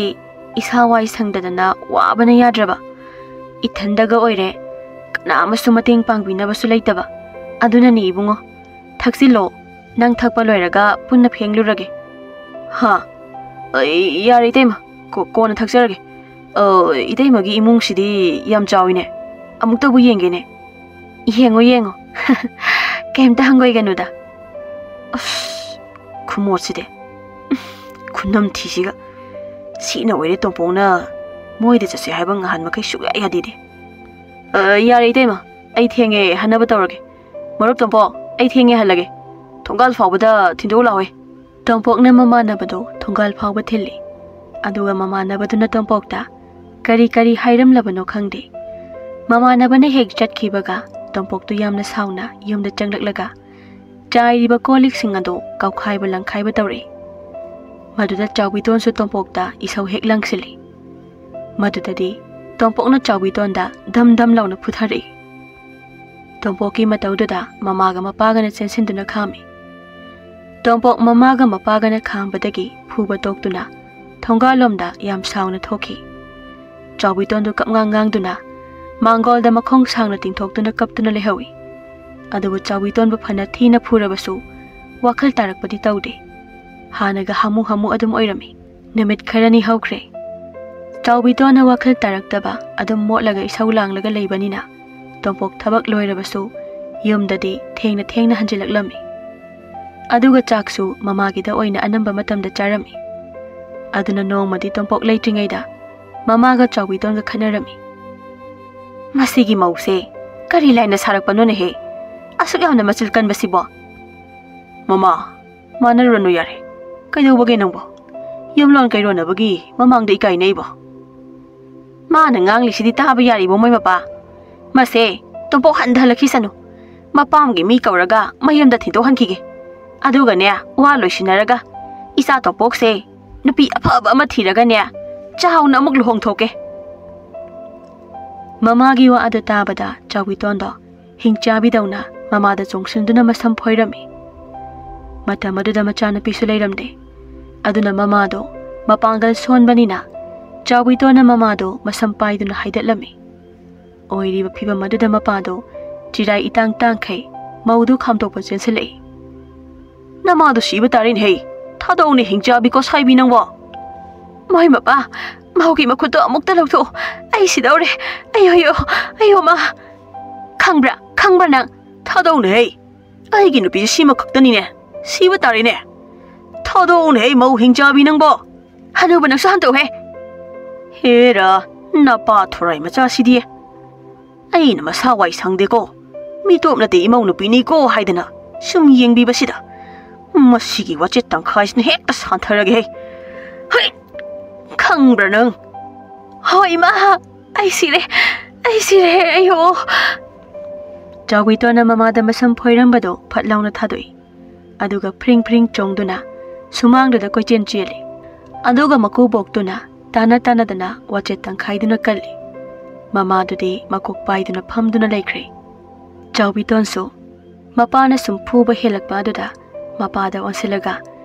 ꯏꯁꯥ ꯋꯥꯏ ꯁꯪꯗꯗꯅ ꯋꯥꯕꯅ ꯌꯥꯗ꯭ꯔꯕ꯫ ꯏꯊꯟꯗꯒ ꯑꯣꯏꯔꯦ, ꯀꯅꯥ ꯑꯃꯁꯨ ꯃꯇꯦꯡ ꯄꯥꯡꯕꯤꯅꯕꯁꯨ ꯂꯩꯇꯕ꯫ "ꯑꯗꯨꯅꯅꯦ ꯏꯕꯨꯡꯉꯣ, ꯊꯛꯆꯤꯜꯂꯣ, ꯅꯪ ꯊꯛꯄ ꯂꯣꯏꯔꯒ ꯄꯨꯟꯅ ꯐꯦꯡꯂꯨꯔꯒꯦ꯫" "ꯍꯥ? ꯑꯩ, ꯌꯥꯔꯦ ꯏꯇꯩꯃ, ꯀꯣ-, ꯀꯣꯟꯅ ꯊꯛꯆꯔꯒꯦ꯫ ꯑ, ꯏꯇꯩꯃꯒꯤ ꯏꯃꯨꯡꯁꯤꯗꯤ ꯌꯥꯝ ꯆꯥꯎꯏꯅꯦ, ꯑꯃꯨꯛꯇꯕꯨ ꯌꯦꯡꯒꯦꯅꯦ꯫" "ꯌꯦꯡꯉꯣ, ꯌꯦꯡꯉꯣ, ꯀꯩꯝꯇ ꯍꯪꯒꯣꯏꯒꯅꯨꯗ꯫" ꯑꯁ, ꯈꯨꯃꯣꯠꯁꯤꯗꯤ꯫ ꯎꯝ, ꯈꯨꯅꯝꯊꯤꯁꯤꯒ꯫ ꯁꯤꯅ ꯑꯣꯏꯔꯦ ꯇꯣꯝꯄꯣꯛꯅ ꯃꯣꯏꯗ ꯆꯠꯁꯦ ꯍꯥꯏꯕ ꯉꯍꯥꯟ ꯃꯈꯩ ꯁꯨꯛꯌꯥ ꯌꯥꯗꯦꯗꯤ꯫ "ꯑ, ꯌꯥꯔꯦ ꯏꯇꯩꯃ, ꯑꯩ ꯊꯦꯡꯉꯦ, ꯍꯟꯅꯕ ꯇꯧꯔꯒꯦ꯫ ꯃꯔꯨꯞ ꯇꯣꯝꯄꯣꯛ, ꯑꯩ ꯊꯦꯡꯉꯦ, ꯍꯜꯂꯒꯦ꯫ ꯊꯣꯡꯒꯥꯜ ꯐꯥꯎꯕꯗ ꯊꯤꯟꯗꯣꯛꯎ ꯂꯥꯎꯍꯦ꯫" ꯇꯣꯝꯄꯣꯛꯅ ꯃꯃꯥꯟꯅꯕꯗꯨ ꯊꯣꯡꯒꯥꯜ ꯐꯥꯎꯕ ꯊꯤꯜꯂꯤ꯫ ꯑꯗꯨꯒ ꯃꯃꯥꯟꯅꯕꯗꯨꯅ ꯇꯣꯝꯄꯣꯛꯇ, ꯀꯔꯤ ꯀꯔꯤ ꯍꯥꯏꯔꯝꯂꯕꯅꯣ ꯈꯪꯗꯦ꯫ ꯃꯃꯥꯟꯅꯕꯅ ꯍꯦꯛ ꯆꯠꯈꯤꯕꯒ ꯇꯣꯝꯄꯣꯛꯇꯨ ꯌꯥꯝꯅ ꯁꯥꯎꯅ ꯌꯨꯝꯗ ꯆꯪꯂꯛꯂꯒ ꯆꯥꯏꯔꯤꯕ ꯀꯣꯜ ꯂꯤꯛꯁꯤꯡ ꯑꯗꯨ ꯀꯥꯎꯈꯥꯏꯕ ꯂꯪꯈꯥꯏꯕ ꯇꯧꯔꯛꯏ꯫ ꯃꯗꯨꯗ ꯆꯥꯎꯕꯤꯇꯣꯟꯁꯨ ꯇꯣꯝꯄꯣꯛꯇ ꯏꯁꯧ ꯍꯦꯛ ꯂꯪꯁꯤꯜꯂꯤ꯫ ꯃꯗꯨꯗꯗꯤ ꯇꯣꯝꯄꯣꯛꯅ ꯆꯥꯎꯕꯤꯇꯣꯟꯗ ꯙꯝ ꯙꯝ ꯂꯥꯎꯅ ꯐꯨꯊꯔꯛꯏ꯫ ꯇꯣꯝꯄꯣꯛꯀꯤ ꯃꯇꯧꯗꯨꯗ ꯃꯃꯥꯒ ꯃꯄꯥꯒꯅ ꯆꯦꯟꯁꯤꯟꯗꯨꯅ ꯈꯥꯝꯃꯤ꯫ ꯇꯣꯝꯄꯣꯛ ꯃꯃꯥꯒ ꯃꯄꯥꯒꯅ ꯈꯥꯝꯕꯗꯒꯤ ꯐꯨꯕ ꯇꯣꯛꯇꯨꯅ ꯊꯣꯡꯒꯥꯜꯂꯣꯝꯗ ꯌꯥꯝ ꯁꯥꯎꯅ ꯊꯣꯛꯈꯤ꯫ ꯆꯥꯎꯕꯤꯇꯣꯟꯗꯨ ꯀꯞꯉꯥꯡ ꯉꯥꯡꯗꯨꯅ ꯃꯥꯡꯒꯣꯜꯗ ꯃꯈꯣꯡ ꯁꯥꯡꯅ ꯇꯤꯡꯊꯣꯛꯇꯨꯅ ꯀꯞꯇꯨꯅ ꯂꯩꯍꯧꯏ꯫ ꯑꯗꯨꯕꯨ ꯆꯥꯎꯕꯤꯇꯣꯟꯕꯨ ꯐꯅ ꯊꯤꯅ ꯐꯨꯔꯕꯁꯨ ꯋꯥꯈꯜ ꯇꯥꯔꯛꯄꯗꯤ ꯇꯧꯗꯦ꯫ ꯍꯥꯟꯅꯒ ꯍꯥꯃꯨ ꯍꯥꯃꯨ ꯑꯗꯨꯝ ꯑꯣꯏꯔꯝꯃꯤ꯫ ꯅꯨꯃꯤꯠ ꯈꯔꯅꯤ ꯍꯧꯈ꯭ꯔꯦ꯫ ꯆꯥꯎꯕꯤꯇꯣꯟꯅ ꯋꯥꯈꯜ ꯇꯥꯔꯛꯇꯕ ꯑꯗꯨꯝ ꯃꯣꯠꯂꯒ ꯏꯁꯧ ꯂꯥꯡꯂꯒ ꯂꯩꯕꯅꯤꯅ ꯇꯣꯝꯄꯣꯛ ꯊꯕꯛ ꯂꯣꯏꯔꯕꯁꯨ ꯌꯨꯝꯗꯗꯤ ꯊꯦꯡꯅ ꯊꯦꯡꯅ ꯍꯟꯖꯤꯜꯂꯛꯂꯝꯃꯤ꯫ ꯑꯗꯨꯒ ꯆꯥꯛꯁꯨ ꯃꯃꯥꯒꯤꯗ ꯑꯣꯏꯅ ꯑꯅꯝꯕ ꯃꯇꯝꯗ ꯆꯥꯔꯝꯃꯤ꯫ ꯑꯗꯨꯅ ꯅꯣꯡꯃꯗꯤ ꯇꯣꯝꯄꯣꯛ ꯂꯩꯇ꯭ꯔꯤꯉꯩꯗ ꯃꯃꯥꯒ ꯆꯥꯎꯕꯤꯇꯣꯟꯒ ꯈꯠꯅꯔꯝꯃꯤ꯫ "ꯃꯁꯤꯒꯤ ꯃꯧꯁꯦ ꯀꯔꯤ ꯂꯥꯏꯅ ꯁꯥꯔꯛꯄꯅꯣꯅꯦꯍꯦ? ꯑꯁꯨꯛ ꯌꯥꯝꯅ ꯃꯆꯤꯜ ꯀꯟꯕꯁꯤꯕꯣ?" "ꯃꯃꯥ, ꯃꯥꯟꯅꯔꯨꯔꯅꯨ ꯌꯥꯔꯦ꯫ ꯀꯩꯗꯧꯕꯒꯦ ꯅꯪꯕꯣ? ꯌꯨꯝꯂꯣꯟ ꯀꯩꯔꯣꯟꯅꯕꯒꯤ ꯃꯃꯥꯡꯗ ꯏꯀꯥꯏꯅꯩꯕꯣ?" "ꯃꯥꯅ ꯉꯥꯡꯂꯤꯁꯤꯗꯤ ꯇꯥꯕ ꯌꯥꯔꯤꯕꯣ ꯃꯣꯏ ꯃꯄꯥ? ꯃꯁꯦ ꯇꯣꯝꯄꯣꯛ ꯍꯟꯊꯍꯜꯂꯛꯈꯤꯁꯅꯨ꯫ ꯃꯄꯥꯝꯒꯤ ꯃꯤ ꯀꯧꯔꯒ ꯃꯌꯨꯝꯗ ꯊꯤꯟꯗꯣꯛꯍꯟꯈꯤꯒꯦ꯫ ꯑꯗꯨꯒꯅꯦ, ꯋꯥ ꯂꯣꯏꯁꯤꯟꯅꯔꯒ ꯏꯆꯥ ꯇꯣꯝꯄꯣꯛꯁꯦ ꯅꯨꯄꯤ ꯑꯐꯕ ꯑꯃ ꯊꯤꯔꯒꯅꯦ, ꯆꯥꯎꯅ ꯑꯃꯨꯛ ꯂꯨꯍꯣꯡꯊꯣꯛꯀꯦ꯫" ꯃꯃꯥꯒꯤ ꯋꯥ ꯑꯗꯨ ꯇꯥꯕꯗ ꯆꯥꯎꯕꯤꯇꯣꯟꯗꯣ ꯍꯤꯡꯆꯥꯕꯤꯗꯧꯅ ꯃꯃꯥꯗ ꯆꯣꯡꯁꯤꯟꯗꯨꯅ ꯃꯁꯝ ꯐꯣꯏꯔꯝꯃꯤ꯫ ꯃꯇꯝ ꯑꯗꯨꯗ ꯃꯆꯥꯅꯨꯄꯤꯁꯨ ꯂꯩꯔꯝꯗꯦ꯫ ꯑꯗꯨꯅ ꯃꯃꯥꯗꯣ ꯃꯄꯥꯡꯒꯜ ꯁꯣꯟꯕꯅꯤꯅ ꯆꯥꯎꯕꯤꯇꯣꯟꯅ ꯃꯃꯥꯗꯣ ꯃꯁꯝ ꯄꯥꯏꯗꯨꯅ ꯍꯥꯏꯗꯠꯂꯝꯃꯤ꯫ ꯑꯣꯏꯔꯤꯕ ꯐꯤꯕꯝ ꯑꯗꯨꯗ ꯃꯄꯥꯗꯣ ꯆꯤꯔꯥꯏ ꯏꯇꯥꯡ ꯇꯥꯡꯈꯩ ꯃꯧꯗꯨ ꯈꯥꯝꯗꯣꯛꯄ ꯆꯦꯟꯁꯤꯜꯂꯛꯏ꯫ "ꯅꯃꯥꯗꯣ ꯁꯤꯕ ꯇꯥꯔꯦꯅꯦꯍꯦ! ꯊꯥꯗꯣꯛꯎꯅꯦ ꯍꯤꯡꯆꯥꯕꯤ ꯀꯣꯁꯥꯏꯕꯤ ꯅꯪꯕꯣ!" "ꯃꯣꯏ ꯃꯄꯥ, ꯃꯧꯒꯤ ꯃꯈꯨꯠꯇꯣ ꯑꯃꯨꯛꯇ ꯂꯧꯊꯣꯛꯑꯣ꯫ ꯑꯩ ꯁꯤꯗꯧꯔꯦ꯫ ꯑꯌꯣ, ꯑꯌꯣ, ꯑꯌꯣ ꯃꯥ!" "ꯈꯪꯕ꯭ꯔꯥ, ꯈꯪꯕ꯭ꯔꯥ ꯅꯪ?" "ꯊꯥꯗꯣꯛꯎꯅꯦꯍꯦ! ꯑꯩꯒꯤ ꯅꯨꯄꯤꯁꯦ ꯁꯤꯃꯈꯛꯇꯅꯤꯅꯦ꯫ ꯁꯤꯕ ꯇꯥꯔꯦꯅꯦ꯫ ꯊꯥꯗꯣꯛꯎꯅꯦꯍꯦ ꯃꯧ ꯍꯤꯡꯆꯥꯕꯤ ꯅꯪꯕꯣ!" "ꯍꯅꯨꯕ ꯅꯪꯁꯨ ꯍꯟꯇꯣꯛꯍꯦ!" "ꯍꯦꯔꯥ, ꯅꯄꯥ ꯊꯣꯔꯥꯏ ꯃꯆꯥꯁꯤꯗꯤ꯫ ꯑꯩꯅ ꯃꯁꯥ ꯋꯥꯏ ꯁꯪꯗꯦꯀꯣ꯫ ꯃꯤꯇꯣꯞ ꯅꯠꯇꯦ ꯏꯃꯧ ꯅꯨꯄꯤꯅꯤꯀꯣ ꯍꯥꯏꯗꯅ ꯁꯨꯝ ꯌꯦꯡꯕꯤꯕꯁꯤꯗ꯫ ꯃꯁꯤꯒꯤ ꯋꯥꯆꯦꯠ ꯇꯪꯈꯥꯏꯁꯤꯅ ꯍꯦꯛꯇ ꯁꯥꯟꯊꯔꯒꯦꯍꯦ꯫ ꯍꯩ! ꯈꯪꯕ꯭ꯔꯥ ꯅꯪ? "ꯍꯣ ꯏꯃꯥ, ꯑꯩ ꯁꯤꯔꯦ, ꯑꯩ ꯁꯤꯔꯦ, ꯑꯩ ꯍꯣ!" ꯆꯥꯎꯕꯤꯇꯣꯟꯅ ꯃꯃꯥꯗ ꯃꯁꯝ ꯐꯣꯏꯔꯝꯕꯗꯣ ꯐꯠ ꯂꯥꯎꯅ ꯊꯥꯗꯣꯛꯏ꯫ ꯑꯗꯨꯒ ꯐ꯭ꯔꯤꯡ ꯐ꯭ꯔꯤꯡ ꯆꯣꯡꯗꯨꯅ ꯁꯨꯃꯥꯡꯗꯨꯗ ꯀꯣꯏꯆꯦꯟ ꯆꯦꯜꯂꯤ꯫ ꯑꯗꯨꯒ ꯃꯀꯨꯕꯣꯛꯇꯨꯅ ꯇꯥꯅ ꯇꯥꯅꯗꯅ ꯋꯥꯆꯦꯠ ꯇꯪꯈꯥꯏꯗꯨꯅ ꯀꯜꯂꯤ꯫ ꯃꯃꯥꯗꯨꯗꯤ ꯃꯀꯣꯛ ꯄꯥꯏꯗꯨꯅ ꯐꯝꯗꯨꯅ ꯂꯩꯈ꯭ꯔꯦ꯫ ꯆꯥꯎꯕꯤꯇꯣꯟꯁꯨ ꯃꯄꯥꯅ ꯁꯨꯝ ꯐꯨꯕ ꯍꯦꯜꯂꯛꯄ ꯑꯗꯨꯗ ꯃꯄꯥꯗ ꯑꯣꯟꯁꯤꯜꯂꯒ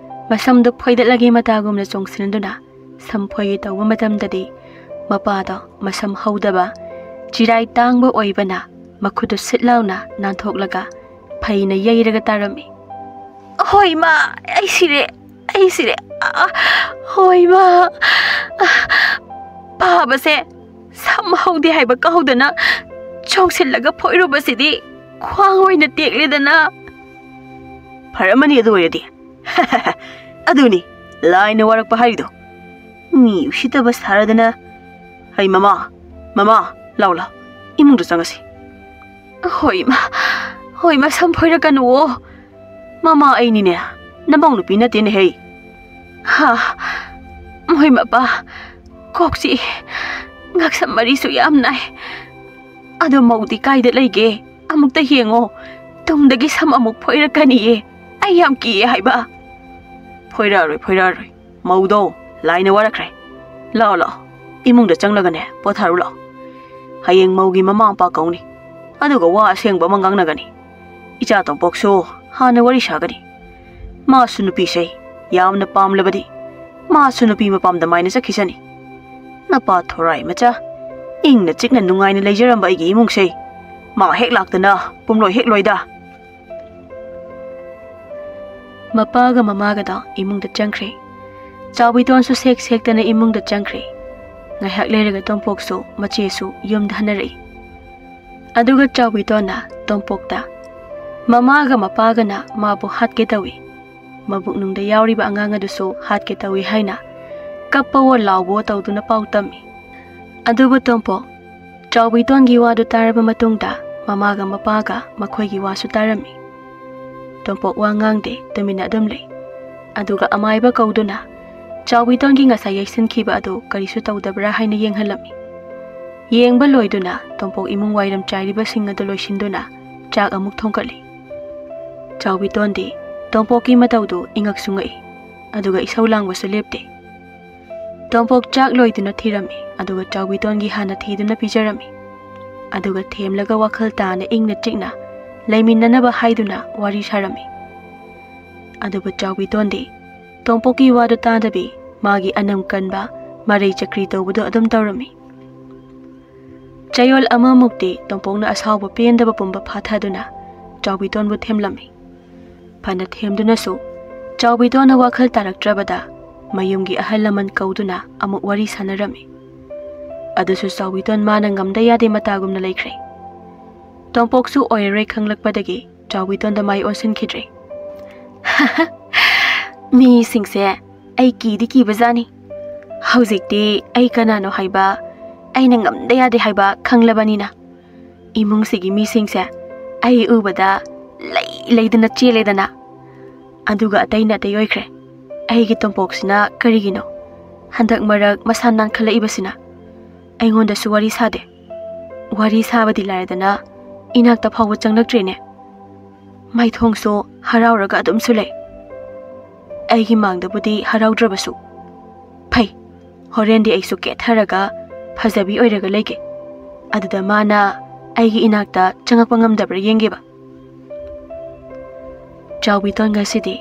ꯃꯁꯝꯗꯨ ꯐꯣꯏꯗꯠꯂꯒꯦ ꯃꯇꯥꯒꯨꯝꯅ ꯆꯣꯡꯁꯤꯟꯗꯨꯅ ꯁꯝ ꯐꯣꯏꯒꯦ ꯇꯧꯕ ꯃꯇꯝꯗꯗꯤ ꯃꯄꯥꯗꯣ ꯃꯁꯝ ꯍꯧꯗꯕ, ꯆꯤꯔꯥꯏ ꯇꯥꯡꯕ ꯑꯣꯏꯕꯅ ꯃꯈꯨꯠꯇꯨ ꯁꯤꯠ ꯂꯥꯎꯅ ꯅꯥꯟꯊꯣꯛꯂꯒ ꯐꯩꯅ ꯌꯩꯔꯒ ꯇꯥꯔꯝꯃꯤ꯫ "ꯍꯣꯏ ꯏꯃꯥ, ꯑꯩ ꯁꯤꯔꯦ, ꯑꯩ ꯁꯤꯔꯦ꯫ ꯑ, ꯍꯣꯏ ꯏꯃꯥ, ꯑ, ꯄꯥꯕꯁꯦ ꯁꯝ ꯍꯧꯗꯦ ꯍꯥꯏꯕ ꯀꯥꯎꯗꯅ ꯆꯣꯡꯁꯤꯜꯂꯒ ꯐꯣꯏꯔꯨꯕꯁꯤꯗꯤ ꯈ꯭ꯋꯥꯡ ꯑꯣꯏꯅ ꯇꯦꯛꯂꯦꯗꯅ꯫" "ꯐꯔꯝꯃꯅꯤ ꯑꯗꯨ ꯑꯣꯏꯔꯗꯤ꯫" "ꯑꯗꯨꯅꯤ ꯂꯥꯏꯅ ꯋꯥꯔꯛꯄ ꯍꯥꯏꯔꯤꯗꯣ꯫ ꯃꯤ ꯎꯁꯤꯠꯇꯕ ꯁꯥꯔꯗꯅ꯫ ꯍꯩ ꯃꯃꯥ, ꯃꯃꯥ, ꯂꯥꯎ ꯂꯥꯎ, ꯏꯃꯨꯡꯗ ꯆꯪꯉꯁꯤ꯫" "ꯍꯣꯏ ꯏꯃꯥ, ꯍꯣꯏ ꯏꯃꯥ, ꯁꯝ ꯐꯣꯏꯔꯛꯀꯅꯨꯋꯣ꯫" "ꯃꯃꯥ, ꯑꯩꯅꯤꯅꯦ, ꯅꯃꯧ ꯅꯨꯄꯤ ꯅꯠꯇꯦꯅꯦ ꯍꯩ꯫" "ꯍꯥ, ꯃꯣꯏ ꯃꯄꯥ, ꯀꯣꯛ ꯆꯤꯛꯏ, ꯉꯛꯁꯝ ꯃꯔꯤꯁꯨ ꯌꯥꯝ ꯅꯥꯏ꯫ ꯑꯗꯣ ꯃꯧꯗꯤ ꯀꯥꯏꯗ ꯂꯩꯒꯦ? ꯑꯃꯨꯛꯇ ꯌꯦꯡꯉꯣ, ꯇꯨꯡꯗꯒꯤ ꯁꯝ ꯑꯃꯨꯛ ꯐꯣꯏꯔꯛꯀꯅꯤꯌꯦ, ꯑꯩ ꯌꯥꯝ ꯀꯤꯌꯦ ꯍꯥꯏꯕ꯫" "ꯐꯣꯏꯔꯛꯑꯔꯣꯏ, ꯐꯣꯏꯔꯛꯑꯔꯣꯏ, ꯃꯧꯗꯣ ꯂꯥꯏꯅ ꯋꯥꯔꯛꯈ꯭ꯔꯦ꯫ ꯂꯥꯛꯑꯣ, ꯂꯥꯛꯑꯣ, ꯏꯃꯨꯡꯗ ꯆꯪꯂꯒꯅꯦ ꯄꯣꯊꯥꯔꯨ ꯂꯥꯛꯑꯣ꯫ ꯍꯌꯦꯡ ꯃꯧꯒꯤ ꯃꯃꯥ ꯃꯄꯥ ꯀꯧꯅꯤ, ꯑꯗꯨꯒ ꯋꯥ ꯑꯁꯦꯡꯕ ꯑꯃ ꯉꯥꯡꯅꯒꯅꯤ꯫ ꯏꯆꯥ ꯇꯣꯝꯄꯣꯛꯁꯨ ꯍꯥꯟꯅ ꯋꯥꯔꯤ ꯁꯥꯒꯅꯤ꯫ ꯃꯥꯁꯨ ꯅꯨꯄꯤꯁꯦ ꯌꯥꯝꯅ ꯄꯥꯝꯂꯕꯗꯤ ꯃꯥꯁꯨ ꯅꯨꯄꯤ ꯃꯄꯥꯝꯗ ꯃꯥꯏꯅ ꯆꯠꯈꯤꯁꯅꯤ꯫ ꯅꯄꯥ ꯊꯣꯔꯥꯏ ꯃꯆꯥ, ꯏꯪꯅ ꯆꯤꯛꯅ ꯅꯨꯡꯉꯥꯏꯅ ꯂꯩꯖꯔꯝꯕ ꯑꯩꯒꯤ ꯏꯃꯨꯡꯁꯦ ꯃꯥ ꯍꯦꯛ ꯂꯥꯛꯇꯅ ꯄꯨꯝꯂꯣꯏ ꯍꯦꯛ ꯂꯣꯏꯗ꯫" ꯃꯄꯥꯒ ꯃꯃꯥꯒꯗꯣ ꯏꯃꯨꯡꯗ ꯆꯪꯈ꯭ꯔꯦ꯫ ꯆꯥꯎꯕꯤꯇꯣꯟꯁꯨ ꯁꯦꯛ ꯁꯦꯛꯇꯅ ꯏꯃꯨꯡꯗ ꯆꯪꯈ꯭ꯔꯦ꯫ ꯉꯥꯏꯍꯥꯛ ꯂꯩꯔꯒ ꯇꯣꯝꯄꯣꯛꯁꯨ ꯃꯆꯦꯁꯨ ꯌꯨꯝꯗ ꯍꯟꯅꯔꯛꯏ꯫ ꯑꯗꯨꯒ ꯆꯥꯎꯕꯤꯇꯣꯟꯅ ꯇꯣꯝꯄꯣꯛꯇ, ꯃꯃꯥꯒ ꯃꯄꯥꯒꯅ ꯃꯥꯕꯨ ꯍꯥꯠꯀꯦ ꯇꯧꯏ, ꯃꯕꯨꯛꯅꯨꯡꯗ ꯌꯥꯎꯔꯤꯕ ꯑꯉꯥꯡ ꯑꯗꯨꯁꯨ ꯍꯥꯠꯀꯦ ꯇꯧꯏ ꯍꯥꯏꯅ ꯀꯞꯄꯋꯣ ꯂꯥꯎꯕꯋꯣ ꯇꯧꯗꯨꯅ ꯄꯥꯎ ꯇꯝꯃꯤ꯫ ꯑꯗꯨꯕꯨ ꯇꯣꯝꯄꯣꯛ ꯆꯥꯎꯕꯤꯇꯣꯟꯒꯤ ꯋꯥꯗꯨ ꯇꯥꯔꯕ ꯃꯇꯨꯡꯗ ꯃꯃꯥꯒ ꯃꯄꯥꯒ ꯃꯈꯣꯏꯒꯤ ꯋꯥꯁꯨ ꯇꯥꯔꯝꯃꯤ꯫ ꯇꯣꯝꯄꯣꯛ ꯋꯥ ꯉꯥꯡꯗꯦ, ꯇꯨꯃꯤꯟꯅ ꯑꯗꯨꯝ ꯂꯩ꯫ ꯑꯗꯨꯒ ꯑꯃꯥꯏꯕ ꯀꯧꯗꯨꯅ ꯆꯥꯎꯕꯤꯇꯣꯟꯒꯤ ꯉꯁꯥꯏ ꯌꯩꯁꯤꯟꯈꯤꯕ ꯑꯗꯨ ꯀꯔꯤꯁꯨ ꯇꯧꯗꯕ꯭ꯔꯥ ꯍꯥꯏꯅ ꯌꯦꯡꯍꯜꯂꯝꯃꯤ꯫ ꯌꯦꯡꯕ ꯂꯣꯏꯗꯨꯅ ꯇꯣꯝꯄꯣꯛ ꯏꯃꯨꯡ ꯋꯥꯏꯔꯝ ꯆꯥꯏꯔꯤꯕꯁꯤꯡ ꯑꯗꯨ ꯂꯣꯏꯁꯤꯟꯗꯨꯅ ꯆꯥꯛ ꯑꯃꯨꯛ ꯊꯣꯡꯒꯠꯂꯤ꯫ ꯆꯥꯎꯕꯤꯇꯣꯟꯗꯤ ꯇꯣꯝꯄꯣꯛꯀꯤ ꯃꯇꯧꯗꯨ ꯏꯉꯛꯁꯨ ꯉꯛꯏ, ꯑꯗꯨꯒ ꯏꯁꯧ ꯂꯥꯡꯕꯁꯨ ꯂꯦꯞꯇꯦ꯫ ꯇꯣꯝꯄꯣꯛ ꯆꯥꯛ ꯂꯣꯏꯗꯨꯅ ꯊꯤꯔꯝꯃꯤ, ꯑꯗꯨꯒ ꯆꯥꯎꯕꯤꯇꯣꯟꯒꯤ ꯍꯥꯟꯅ ꯊꯤꯗꯨꯅ ꯄꯤꯖꯔꯝꯃꯤ꯫ ꯑꯗꯨꯒ ꯊꯦꯝꯂꯒ ꯋꯥꯈꯜ ꯇꯥꯅ ꯏꯪꯅ ꯆꯤꯛꯅ ꯂꯩꯃꯤꯟꯅꯅꯕ ꯍꯥꯏꯗꯨꯅ ꯋꯥꯔꯤ ꯁꯥꯔꯝꯃꯤ꯫ ꯑꯗꯨꯕꯨ ꯆꯥꯎꯕꯤꯇꯣꯟꯗꯤ ꯇꯣꯝꯄꯣꯛꯀꯤ ꯋꯥꯗꯨ ꯇꯥꯗꯕꯤ ꯃꯥꯒꯤ ꯑꯅꯝ ꯀꯟꯕ ꯃꯔꯩ ꯆꯀ꯭ꯔꯤ ꯇꯧꯕꯗꯨ ꯑꯗꯨꯝ ꯇꯧꯔꯝꯃꯤ꯫ ꯆꯌꯣꯜ ꯑꯃꯃꯨꯛꯇꯤ ꯇꯣꯝꯄꯣꯛꯅ ꯑꯁꯥꯎꯕ ꯄꯦꯟꯗꯕ ꯄꯨꯝꯕ ꯐꯥꯊꯗꯨꯅ ꯆꯥꯎꯕꯤꯇꯣꯟꯕꯨ ꯊꯦꯝꯂꯝꯃꯤ꯫ ꯐꯅ ꯊꯦꯝꯗꯨꯅꯁꯨ ꯆꯥꯎꯕꯤꯇꯣꯟꯅ ꯋꯥꯈꯜ ꯇꯥꯔꯛꯇ꯭ꯔꯕꯗ ꯃꯌꯨꯝꯒꯤ ꯑꯍꯜ ꯂꯃꯟ ꯀꯧꯗꯨꯅ ꯑꯃꯨꯛ ꯋꯥꯔꯤ ꯁꯥꯟꯅꯔꯝꯃꯤ꯫ ꯑꯗꯨꯁꯨ ꯆꯥꯎꯕꯤꯇꯣꯟ ꯃꯥꯅ ꯉꯝꯗ ꯌꯥꯗꯦ ꯃꯇꯥꯒꯨꯝꯅ ꯂꯩꯈ꯭ꯔꯦ꯫ ꯇꯣꯝꯄꯣꯛꯁꯨ ꯑꯣꯏꯔꯔꯣꯏ ꯈꯪꯂꯛꯄꯗꯒꯤ ꯆꯥꯎꯕꯤꯇꯣꯟꯗ ꯃꯥꯏ ꯑꯣꯟꯁꯤꯟꯈꯤꯗ꯭ꯔꯦ꯫ ꯃꯤꯁꯤꯡꯁꯦ ꯑꯩ ꯀꯤꯗꯤ ꯀꯤꯕꯖꯥꯠꯅꯤ꯫ ꯍꯧꯖꯤꯛꯇꯤ ꯑꯩ ꯀꯅꯥꯅꯣ ꯍꯥꯏꯕ, ꯑꯩꯅ ꯉꯝꯗ ꯌꯥꯗꯦ ꯍꯥꯏꯕ ꯈꯪꯂꯕꯅꯤꯅ, ꯏꯃꯨꯡꯁꯤꯒꯤ ꯃꯤꯁꯤꯡꯁꯦ ꯑꯩ ꯎꯕꯗ ꯂꯩ ꯂꯩꯗꯅ ꯆꯦꯜꯂꯦꯗꯅ꯫ ꯑꯗꯨꯒ ꯑꯇꯩꯅ ꯑꯇꯩ ꯑꯣꯏꯈ꯭ꯔꯦ꯫ ꯑꯩꯒꯤ ꯇꯣꯝꯄꯣꯛꯁꯤꯅ ꯀꯔꯤꯒꯤꯅꯣ ꯍꯟꯗꯛ ꯃꯔꯛ ꯃꯁꯥ ꯅꯥꯟꯈꯠꯂꯛꯏꯕꯁꯤꯅ? ꯑꯩꯉꯣꯟꯗꯁꯨ ꯋꯥꯔꯤ ꯁꯥꯗꯦ꯫ ꯋꯥꯔꯤ ꯁꯥꯕꯗꯤ ꯂꯥꯏꯔꯗꯅ ꯏꯅꯥꯛꯇ ꯐꯥꯎꯕ ꯆꯪꯂꯛꯇ꯭ꯔꯦꯅꯦ꯫ ꯃꯥꯏꯊꯣꯡꯁꯨ ꯍꯔꯥꯎꯔꯒ ꯑꯗꯨꯝꯁꯨ ꯂꯩ꯫ ꯑꯩꯒꯤ ꯃꯥꯡꯗꯕꯨꯗꯤ ꯍꯔꯥꯎꯗ꯭ꯔꯕꯁꯨ꯫ ꯐꯩ, ꯍꯣꯔꯦꯟꯗꯤ ꯑꯩꯁꯨ ꯀꯦꯊꯔꯒ ꯐꯖꯕꯤ ꯑꯣꯏꯔꯒ ꯂꯩꯒꯦ꯫ ꯑꯗꯨꯗ ꯃꯥꯅ ꯑꯩꯒꯤ ꯏꯅꯥꯛꯇ ꯆꯪꯉꯛꯄ ꯉꯝꯗꯕ꯭ꯔꯥ ꯌꯦꯡꯒꯦꯕ꯫ ꯆꯥꯎꯕꯤꯇꯣꯟ ꯉꯁꯤꯗꯤ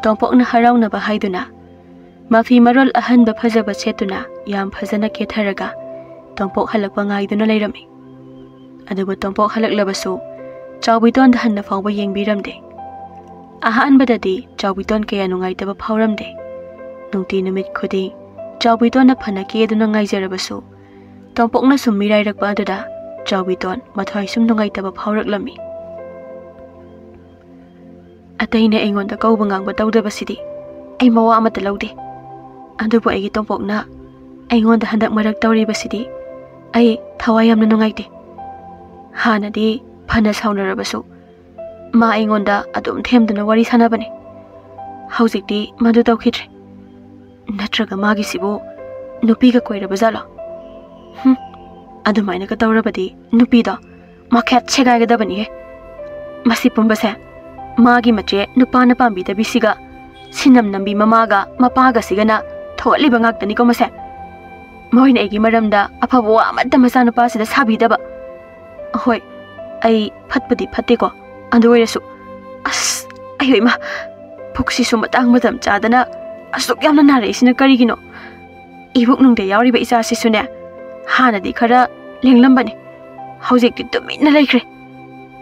ꯇꯣꯝꯄꯣꯛꯅ ꯍꯔꯥꯎꯅꯕ ꯍꯥꯏꯗꯨꯅ ꯃꯐꯤ ꯃꯔꯣꯜ ꯑꯍꯟꯕ ꯐꯖꯕ ꯁꯦꯠꯇꯨꯅ ꯌꯥꯝ ꯐꯖꯅ ꯀꯦꯊꯔꯒ ꯇꯣꯝꯄꯣꯛ ꯍꯜꯂꯛꯄ ꯉꯥꯏꯗꯨꯅ ꯂꯩꯔꯝꯃꯤ꯫ ꯑꯗꯨꯕꯨ ꯇꯣꯝꯄꯣꯛ ꯍꯜꯂꯛꯂꯕꯁꯨ ꯆꯥꯎꯕꯤꯇꯣꯟꯗ ꯍꯟꯅ ꯐꯥꯎꯕ ꯌꯦꯡꯕꯤꯔꯝꯗꯦ꯫ ꯑꯍꯥꯟꯕꯗꯗꯤ ꯆꯥꯎꯕꯤꯇꯣꯟ ꯀꯌꯥ ꯅꯨꯡꯉꯥꯏꯇꯕ ꯐꯥꯎꯔꯝꯗꯦ꯫ ꯅꯨꯡꯇꯤ ꯅꯨꯃꯤꯠ ꯈꯨꯗꯤꯡ ꯆꯥꯎꯕꯤꯇꯣꯟꯅ ꯐꯅ ꯀꯦꯗꯨꯅ ꯉꯥꯏꯖꯔꯕꯁꯨ ꯇꯣꯝꯄꯣꯛꯅ ꯁꯨꯝ ꯃꯤꯔꯥꯏꯔꯛꯄ ꯑꯗꯨꯗ ꯆꯥꯎꯕꯤꯇꯣꯟ ꯃꯊ꯭ꯋꯥꯏ ꯁꯨꯝ ꯅꯨꯡꯉꯥꯏꯇꯕ ꯐꯥꯎꯔꯛꯂꯝꯃꯤ꯫ ꯑꯇꯩꯅ ꯑꯩꯉꯣꯟꯗ ꯀꯧꯕ ꯉꯥꯡꯕ ꯇꯧꯗꯕꯁꯤꯗꯤ ꯑꯩ ꯃꯋꯥ ꯑꯃꯠꯇ ꯂꯧꯗꯦ꯫ ꯑꯗꯨꯕꯨ ꯑꯩꯒꯤ ꯇꯣꯝꯄꯣꯛꯅ ꯑꯩꯉꯣꯟꯗ ꯍꯟꯗꯛ ꯃꯔꯛ ꯇꯧꯔꯤꯕꯁꯤꯗꯤ ꯑꯩ ꯊꯋꯥꯏ ꯌꯥꯝꯅ ꯅꯨꯡꯉꯥꯏꯇꯦ꯫ ꯍꯥꯟꯅꯗꯤ ꯐꯅ ꯁꯥꯎꯅꯔꯕꯁꯨ ꯃꯥ ꯑꯩꯉꯣꯟꯗ ꯑꯗꯨꯝ ꯊꯦꯝꯗꯨꯅ ꯋꯥꯔꯤ ꯁꯥꯟꯅꯕꯅꯤ꯫ ꯍꯧꯖꯤꯛꯇꯤ ꯃꯗꯨ ꯇꯧꯈꯤꯗ꯭ꯔꯦ꯫ ꯅꯠꯇ꯭ꯔꯒ ꯃꯥꯒꯤꯁꯤꯕꯨ ꯅꯨꯄꯤꯒ ꯀꯣꯏꯔꯕ ꯖꯥꯠꯂꯣ? ꯍꯨꯝ, ꯑꯗꯨꯃꯥꯏꯅꯒ ꯇꯧꯔꯕꯗꯤ ꯅꯨꯄꯤꯗꯣ ꯃꯈꯦꯠ ꯁꯦꯒꯥꯏꯒꯗꯕꯅꯤꯍꯦ꯫ ꯃꯁꯤ ꯄꯨꯝꯕꯁꯦ ꯃꯥꯒꯤ ꯃꯆꯦ ꯅꯨꯄꯥꯅ ꯄꯥꯝꯕꯤꯗꯕꯤꯁꯤꯒ, ꯁꯤꯅꯝ ꯅꯝꯕꯤ ꯃꯃꯥꯒ ꯃꯄꯥꯒꯁꯤꯒꯅ ꯊꯣꯛꯍꯜꯂꯤꯕ ꯉꯥꯛꯇꯅꯤꯀꯣ ꯃꯁꯦ꯫ ꯃꯣꯏꯅ ꯑꯩꯒꯤ ꯃꯔꯝꯗ ꯑꯐꯕ ꯋꯥ ꯑꯃꯠꯇ ꯃꯆꯥꯅꯨꯄꯥꯁꯤꯗ ꯁꯥꯕꯤꯗꯕ꯫ ꯍꯣꯏ, ꯑꯩ ꯐꯠꯄꯗꯤ ꯐꯠꯇꯦꯀꯣ, ꯑꯗꯨ ꯑꯣꯏꯔꯁꯨ, ꯑꯁ, ꯑꯌꯣ ꯏꯃꯥ, ꯄꯨꯛꯁꯤꯁꯨ ꯃꯇꯥꯡ ꯃꯇꯝ ꯆꯥꯗꯅ ꯑꯁꯨꯛ ꯌꯥꯝꯅ ꯅꯥꯔꯛꯏꯁꯤꯅ ꯀꯔꯤꯒꯤꯅꯣ? ꯏꯕꯨꯛꯅꯨꯡꯗ ꯌꯥꯎꯔꯤꯕ ꯏꯆꯥꯁꯤꯁꯨꯅꯦ, ꯍꯥꯟꯅꯗꯤ ꯈꯔ ꯂꯦꯡꯂꯝꯕꯅꯤ, ꯍꯧꯖꯤꯛꯇꯤ ꯇꯨꯃꯤꯟꯅ ꯂꯩꯈ꯭ꯔꯦ꯫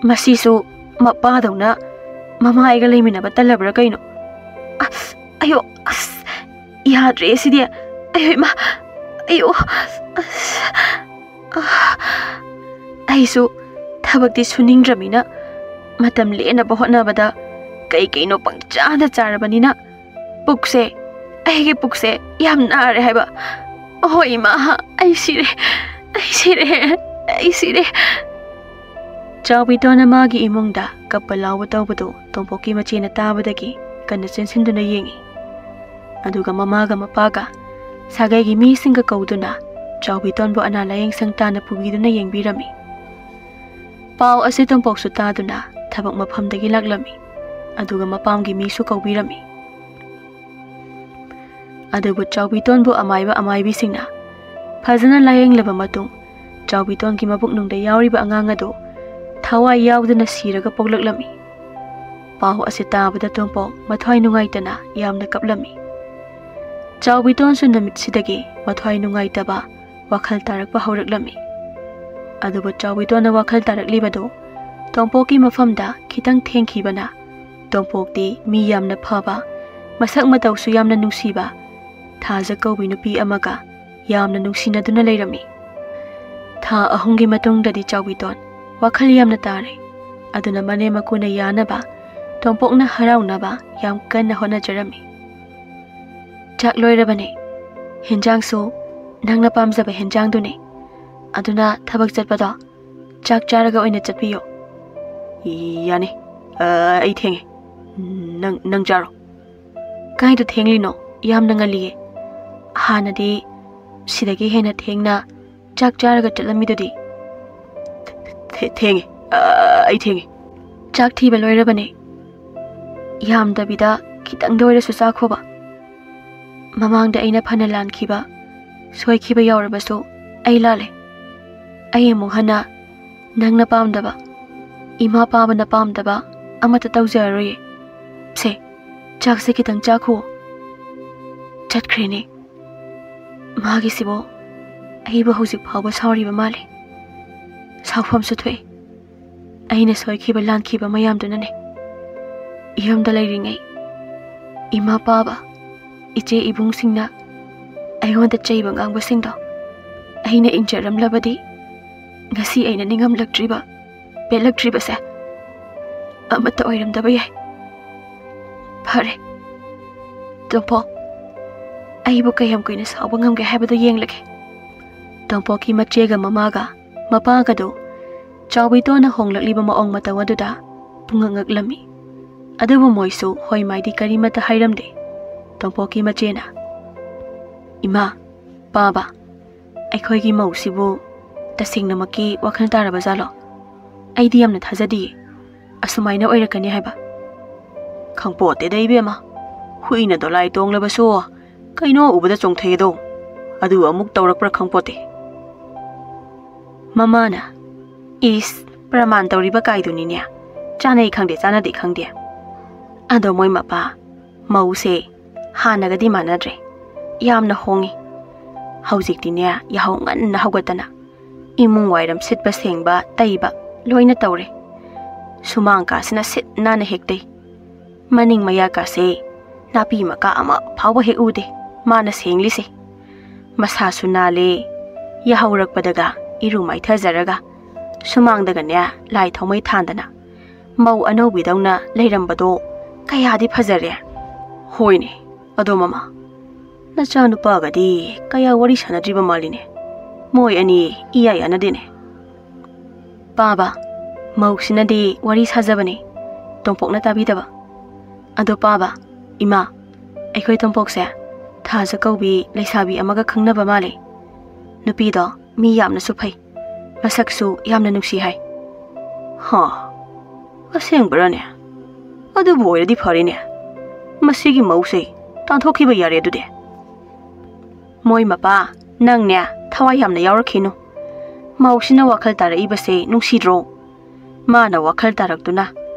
ꯃꯁꯤꯁꯨ ꯃꯄꯥꯗꯧꯅ ꯃꯃꯥ ꯑꯩꯒ ꯂꯩꯃꯤꯟꯅꯕ ꯇꯜꯂꯕ꯭ꯔꯥ ꯀꯩꯅꯣ? ꯑꯁ, ꯑꯌꯣ, ꯑꯁ, ꯌꯥꯗ꯭ꯔꯦ ꯁꯤꯗꯤ꯫ ꯑꯌꯣ ꯏꯃꯥ, ꯑꯌꯣ, ꯑꯁ, ꯑ, ꯑꯩꯁꯨ ꯊꯕꯛꯇꯤ ꯁꯨꯅꯤꯡꯗ꯭ꯔꯕꯅꯤꯅ ꯃꯇꯝ ꯂꯦꯟꯅꯕ ꯍꯣꯠꯅꯕꯗ ꯀꯩ ꯀꯩꯅꯣ ꯄꯪꯆꯥꯗ ꯆꯥꯔꯕꯅꯤꯅ ꯄꯨꯛꯁꯦ, ꯑꯩꯒꯤ ꯄꯨꯛꯁꯦ ꯌꯥꯝ ꯅꯥꯔꯦ ꯍꯥꯏꯕ꯫ ꯑꯍꯣꯏ ꯏꯃꯥ, ꯑꯩ ꯁꯤꯔꯦ, ꯑꯩ ꯁꯤꯔꯦ, ꯑꯩ ꯁꯤꯔꯦ꯫ ꯆꯥꯎꯕꯤꯇꯣꯟꯅ ꯃꯥꯒꯤ ꯏꯃꯨꯡꯗ ꯀꯞꯄ ꯂꯥꯎꯕ ꯇꯧꯕꯗꯨ ꯇꯣꯝꯄꯣꯛꯀꯤ ꯃꯆꯦꯅ ꯇꯥꯕꯗꯒꯤ ꯀꯟꯅ ꯆꯦꯟꯁꯤꯟꯗꯨꯅ ꯌꯦꯡꯉꯤ꯫ ꯑꯗꯨꯒ ꯃꯃꯥꯒ ꯃꯄꯥꯒ ꯁꯥꯒꯩꯒꯤ ꯃꯤꯁꯤꯡꯒ ꯀꯧꯗꯨꯅ ꯆꯥꯎꯕꯤꯇꯣꯟꯕꯨ ꯑꯅꯥ ꯂꯥꯌꯦꯡ ꯁꯪ ꯇꯥꯅ ꯄꯨꯕꯤꯗꯨꯅ ꯌꯦꯡꯕꯤꯔꯝꯃꯤ꯫ ꯄꯥꯎ ꯑꯁꯤ ꯇꯣꯝꯄꯣꯛꯁꯨ ꯇꯥꯗꯨꯅ ꯊꯕꯛ ꯃꯐꯝꯗꯒꯤ ꯂꯥꯛꯂꯝꯃꯤ꯫ ꯑꯗꯨꯒ ꯃꯄꯥꯝꯒꯤ ꯃꯤꯁꯨ ꯀꯧꯕꯤꯔꯝꯃꯤ꯫ ꯑꯗꯨꯕꯨ ꯆꯥꯎꯕꯤꯇꯣꯟꯕꯨ ꯑꯃꯥꯏꯕ ꯑꯃꯥꯏꯕꯤꯁꯤꯡꯅ ꯐꯖꯅ ꯂꯥꯌꯦꯡꯂꯕ ꯃꯇꯨꯡ, ꯆꯥꯎꯕꯤꯇꯣꯟꯒꯤ ꯃꯕꯨꯛꯅꯨꯡꯗ ꯌꯥꯎꯔꯤꯕ ꯑꯉꯥꯡ ꯑꯗꯨ ꯊꯋꯥꯏ ꯌꯥꯎꯗꯅ ꯁꯤꯔꯒ ꯄꯣꯛꯂꯛꯂꯝꯃꯤ꯫ ꯄꯥꯎ ꯑꯁꯤ ꯇꯥꯕꯗ ꯇꯣꯝꯄꯣꯛ ꯃꯊ꯭ꯋꯥꯏ ꯅꯨꯡꯉꯥꯏꯇꯅ ꯌꯥꯝꯅ ꯀꯞꯂꯝꯃꯤ꯫ ꯆꯥꯎꯕꯤꯇꯣꯟꯁꯨ ꯅꯨꯃꯤꯠꯁꯤꯗꯒꯤ ꯃꯊ꯭ꯋꯥꯏ ꯅꯨꯡꯉꯥꯏꯇꯕ ꯋꯥꯈꯜ ꯇꯥꯔꯛꯄ ꯍꯧꯔꯛꯂꯝꯃꯤ꯫ ꯑꯗꯨꯕꯨ ꯆꯥꯎꯕꯤꯇꯣꯟꯅ ꯋꯥꯈꯜ ꯇꯥꯔꯛꯂꯤꯕꯗꯨ ꯇꯣꯝꯄꯣꯛꯀꯤ ꯃꯐꯝꯗ ꯈꯤꯇꯪ ꯊꯦꯡꯈꯤꯕꯅ, ꯇꯣꯝꯄꯣꯛꯇꯤ ꯃꯤ ꯌꯥꯝꯅ ꯐꯕ, ꯃꯁꯛ ꯃꯇꯧꯁꯨ ꯌꯥꯝꯅ ꯅꯨꯡꯁꯤꯕ, ꯊꯥꯖ ꯀꯧꯕꯤ ꯅꯨꯄꯤ ꯑꯃꯒ ꯌꯥꯝꯅ ꯅꯨꯡꯁꯤꯅꯗꯨꯅ ꯂꯩꯔꯝꯃꯤ꯫ ꯊꯥ ꯑꯍꯨꯝꯒꯤ ꯃꯇꯨꯡꯗꯗꯤ ꯆꯥꯎꯕꯤꯇꯣꯟ ꯋꯥꯈꯜ ꯌꯥꯝꯅ ꯇꯥꯔꯦ꯫ ꯑꯗꯨꯅ ꯃꯅꯦꯝ ꯃꯀꯨꯅ ꯌꯥꯅꯕ ꯇꯣꯝꯄꯣꯛꯅ ꯍꯔꯥꯎꯅꯕ ꯌꯥꯝ ꯀꯟꯅ ꯍꯣꯠꯅꯖꯔꯝꯃꯤ꯫ "ꯆꯥꯛ ꯂꯣꯏꯔꯕꯅꯦ꯫ ꯍꯦꯟꯖꯥꯡꯁꯨ ꯅꯪꯅ ꯄꯥꯝꯖꯕ ꯍꯦꯟꯖꯥꯡꯗꯨꯅꯦ꯫ ꯑꯗꯨꯅ ꯊꯕꯛ ꯆꯠꯄꯗꯣ ꯆꯥꯛ ꯆꯥꯔꯒ ꯑꯣꯏꯅ ꯆꯠꯄꯤꯌꯣ꯫" "ꯌꯥꯅꯤ꯫ ꯑ, ꯑꯩ ꯊꯦꯡꯉꯦ꯫ ꯅꯪ, ꯅꯪ ꯆꯥꯔꯣ꯫" "ꯀꯥꯏꯗ ꯊꯦꯡꯂꯤꯅꯣ? ꯌꯥꯝꯅ ꯉꯜꯂꯤꯌꯦ꯫ ꯍꯥꯟꯅꯗꯤ ꯁꯤꯗꯒꯤ ꯍꯦꯟꯅ ꯊꯦꯡꯅ ꯆꯥꯛ ꯆꯥꯔꯒ ꯆꯠꯂꯝꯃꯤꯗꯨꯗꯤ꯫ ꯊꯦ-, ꯊꯦꯡꯉꯦ꯫ ꯑ, ꯑꯩ ꯊꯦꯡꯉꯦ꯫ ꯆꯥꯛ ꯊꯤꯕ ꯂꯣꯏꯔꯕꯅꯦ꯫ ꯌꯥꯝꯗꯕꯤꯗ ꯈꯤꯇꯪꯗ ꯑꯣꯏꯔꯁꯨ ꯆꯥꯈꯣꯕ꯫ ꯃꯃꯥꯡꯗ ꯑꯩꯅ ꯐꯅ ꯂꯥꯟꯈꯤꯕ, ꯁꯣꯏꯈꯤꯕ ꯌꯥꯎꯔꯕꯁꯨ ꯑꯩ ꯂꯥꯜꯂꯦ꯫ ꯑꯩ ꯑꯃꯨꯛ ꯍꯟꯅ ꯅꯪꯅ ꯄꯥꯝꯗꯕ, ꯏꯃꯥ ꯄꯥꯕꯅ ꯄꯥꯝꯗꯕ ꯑꯃꯠꯇ ꯇꯧꯖꯔꯔꯣꯏꯌꯦ꯫ ꯁꯦ, ꯆꯥꯛꯁꯦ ꯈꯤꯇꯪ ꯆꯥꯈꯣ꯫ ꯆꯠꯈ꯭ꯔꯦꯅꯦ꯫ ꯃꯥꯒꯤꯁꯤꯕꯨ ꯑꯩꯕꯨ ꯍꯧꯖꯤꯛ ꯐꯥꯎꯕ ꯁꯥꯎꯔꯤꯕ ꯃꯥꯜꯂꯦ꯫ ꯁꯥꯎꯐꯝꯁꯨ ꯊꯣꯛꯑꯦ꯫ ꯑꯩꯅ ꯁꯣꯏꯈꯤꯕ ꯂꯥꯟꯈꯤꯕ ꯃꯌꯥꯝꯗꯨꯅꯅꯦ꯫ ꯌꯨꯝꯗ ꯂꯩꯔꯤꯉꯩ ꯏꯃꯥ ꯄꯥꯕ, ꯏꯆꯦ ꯏꯕꯨꯡꯁꯤꯡꯅ ꯑꯩꯉꯣꯟꯗ ꯆꯩꯕ ꯉꯥꯡꯕꯁꯤꯡꯗꯣ ꯑꯩꯅ ꯏꯟꯖꯔꯝꯂꯕꯗꯤ ꯉꯁꯤ ꯑꯩꯅ ꯅꯤꯡꯉꯝꯂꯛꯇ꯭ꯔꯤꯕ, ꯄꯦꯜꯂꯛꯇ꯭ꯔꯤꯕꯁꯦ ꯑꯃꯠꯇ ꯑꯣꯏꯔꯝꯗꯕ ꯌꯥꯏ꯫ ꯐꯔꯦ, ꯇꯣꯝꯄꯣꯛ, ꯑꯩꯕꯨ ꯀꯌꯥꯝ ꯀꯨꯏꯅ ꯁꯥꯎꯕ ꯉꯝꯒꯦ ꯍꯥꯏꯕꯗꯨ ꯌꯦꯡꯂꯒꯦ꯫ ꯇꯣꯝꯄꯣꯛꯀꯤ ꯃꯆꯦꯒ ꯃꯃꯥꯒ ꯃꯄꯥꯒꯗꯨ ꯆꯥꯎꯕꯤꯇꯣꯟꯅ ꯍꯣꯡꯂꯛꯂꯤꯕ ꯃꯑꯣꯡ ꯃꯇꯧ ꯑꯗꯨꯗ ꯄꯨꯡꯉꯛ ꯉꯛꯂꯝꯃꯤ꯫ ꯑꯗꯨꯕꯨ ꯃꯣꯏꯁꯨ ꯍꯣꯏ ꯃꯥꯏꯗꯤ ꯀꯔꯤꯃꯠꯇ ꯍꯥꯏꯔꯝꯗꯦ꯫ ꯇꯣꯝꯄꯣꯛꯀꯤ ꯃꯆꯦꯅ, "ꯏꯃꯥ, ꯄꯥꯕ, ꯑꯩꯈꯣꯏꯒꯤ ꯃꯧꯁꯤꯕꯨ ꯇꯁꯦꯡꯅꯃꯛꯀꯤ ꯋꯥꯈꯜ ꯇꯥꯔꯕ ꯖꯥꯠꯂꯣ? ꯑꯩꯗꯤ ꯌꯥꯝꯅ ꯊꯥꯖꯗꯤꯌꯦ ꯑꯁꯨꯃꯥꯏꯅ ꯑꯣꯏꯔꯛꯀꯅꯤ ꯍꯥꯏꯕ꯫ ꯈꯪꯄꯣꯠꯇꯦꯗ ꯏꯕꯦꯝꯃ, ꯍꯨꯏꯅ ꯗꯣꯂꯥꯏ ꯇꯣꯡꯂꯕꯁꯨ ꯀꯩꯅꯣ ꯎꯕꯗ ꯆꯣꯡꯊꯩ ꯑꯗꯣ, ꯑꯗꯨ ꯑꯃꯨꯛ ꯇꯧꯔꯛꯄ꯭ꯔꯥ ꯈꯪꯄꯣꯠꯇꯦ꯫" ꯃꯃꯥꯅ, "ꯏꯁ, ꯄ꯭ꯔꯃꯥꯟ ꯇꯧꯔꯤꯕ ꯀꯥꯏꯗꯨꯅꯤꯅꯦ, ꯆꯥꯅꯩ ꯈꯪꯗꯦ, ꯆꯥꯅꯗꯦ ꯈꯪꯗꯦ꯫" ꯑꯗꯣ ꯃꯣꯏ ꯃꯄꯥ, ꯃꯧꯁꯦ ꯍꯥꯟꯅꯒꯗꯤ ꯃꯥꯟꯅꯗ꯭ꯔꯦ, ꯌꯥꯝꯅ ꯍꯣꯡꯉꯤ꯫ ꯍꯧꯖꯤꯛꯇꯤꯅꯦ, ꯌꯥꯍꯧ ꯉꯟꯅ ꯍꯧꯒꯠꯇꯅ ꯏꯃꯨꯡ ꯋꯥꯏꯔꯝ ꯁꯤꯠꯄ ꯁꯦꯡꯕ ꯇꯩꯕ ꯂꯣꯏꯅ ꯇꯧꯔꯦ꯫ ꯁꯨꯃꯥꯡ ꯀꯥꯁꯤꯅ ꯁꯤꯠ ꯅꯥꯟꯅ ꯍꯦꯛ ꯇꯩ꯫ ꯃꯅꯤꯡ ꯃꯌꯥ ꯀꯥꯁꯦ ꯅꯥꯄꯤ ꯃꯀꯥ ꯑꯃ ꯐꯥꯎꯕ ꯍꯦꯛ ꯎꯗꯦ ꯃꯥꯅ ꯁꯦꯡꯂꯤꯁꯦ꯫ ꯃꯁꯥꯁꯨ ꯅꯥꯜꯂꯦ꯫ ꯌꯥꯍꯧꯔꯛꯄꯗꯒ ꯏꯔꯨ ꯃꯥꯏꯊꯖꯔꯒ ꯁꯨꯃꯥꯡꯗꯒꯅꯦ ꯂꯥꯏ ꯊꯥꯎꯃꯩ ꯊꯥꯟꯗꯅ ꯃꯧ ꯑꯅꯧꯕꯤꯗꯧꯅ ꯂꯩꯔꯝꯕꯗꯣ ꯀꯌꯥꯗꯤ ꯐꯖꯔꯦ꯫ ꯍꯣꯏꯅꯦ, ꯑꯗꯣ ꯃꯃꯥ, ꯅꯆꯥꯅꯨꯄꯥꯒꯗꯤ ꯀꯌꯥ ꯋꯥꯔꯤ ꯁꯥꯟꯅꯗ꯭ꯔꯤꯕ ꯃꯥꯜꯂꯤꯅꯦ꯫ ꯃꯣꯏ ꯑꯅꯤ ꯏꯌꯥ ꯌꯥꯅꯗꯦꯅꯦ꯫ ꯄꯥꯕ, ꯃꯧꯁꯤꯅꯗꯤ ꯋꯥꯔꯤ ꯁꯥꯖꯕꯅꯤ, ꯇꯣꯝꯄꯣꯛꯅ ꯇꯥꯕꯤꯗꯕ꯫ ꯑꯗꯣ ꯄꯥꯕ, ꯏꯃꯥ, ꯑꯩꯈꯣꯏ ꯇꯣꯝꯄꯣꯛꯁꯦ ꯊꯥꯖ ꯀꯧꯕꯤ ꯂꯩꯁꯥꯕꯤ ꯑꯃꯒ ꯈꯪꯅꯕ ꯃꯥꯜꯂꯤ꯫ ꯅꯨꯄꯤꯗꯣ ꯃꯤ ꯌꯥꯝꯅꯁꯨ ꯐꯩ, ꯃꯁꯛꯁꯨ ꯌꯥꯝꯅ ꯅꯨꯡꯁꯤ ꯍꯥꯏ꯫ ꯍꯥ, ꯑꯁꯦꯡꯕꯔꯅꯦ? ꯑꯗꯨꯕꯨ ꯑꯣꯏꯔꯗꯤ ꯐꯔꯦꯅꯦ꯫ ꯃꯁꯤꯒꯤ ꯃꯧꯁꯦ ꯇꯥꯟꯊꯣꯛꯈꯤꯕ ꯌꯥꯔꯦ ꯑꯗꯨꯗꯤ꯫ ꯃꯣꯏ ꯃꯄꯥ, ꯅꯪꯅꯦ ꯊꯋꯥꯏ ꯌꯥꯝꯅ ꯌꯥꯎꯔꯛꯈꯤꯅꯨ꯫ ꯃꯧꯁꯤꯅ ꯋꯥꯈꯜ ꯇꯥꯔꯛꯏꯕꯁꯦ ꯅꯨꯡꯁꯤꯗ꯭ꯔꯣ? ꯃꯥꯅ ꯋꯥꯈꯜ ꯇꯥꯔꯛꯇꯨꯅ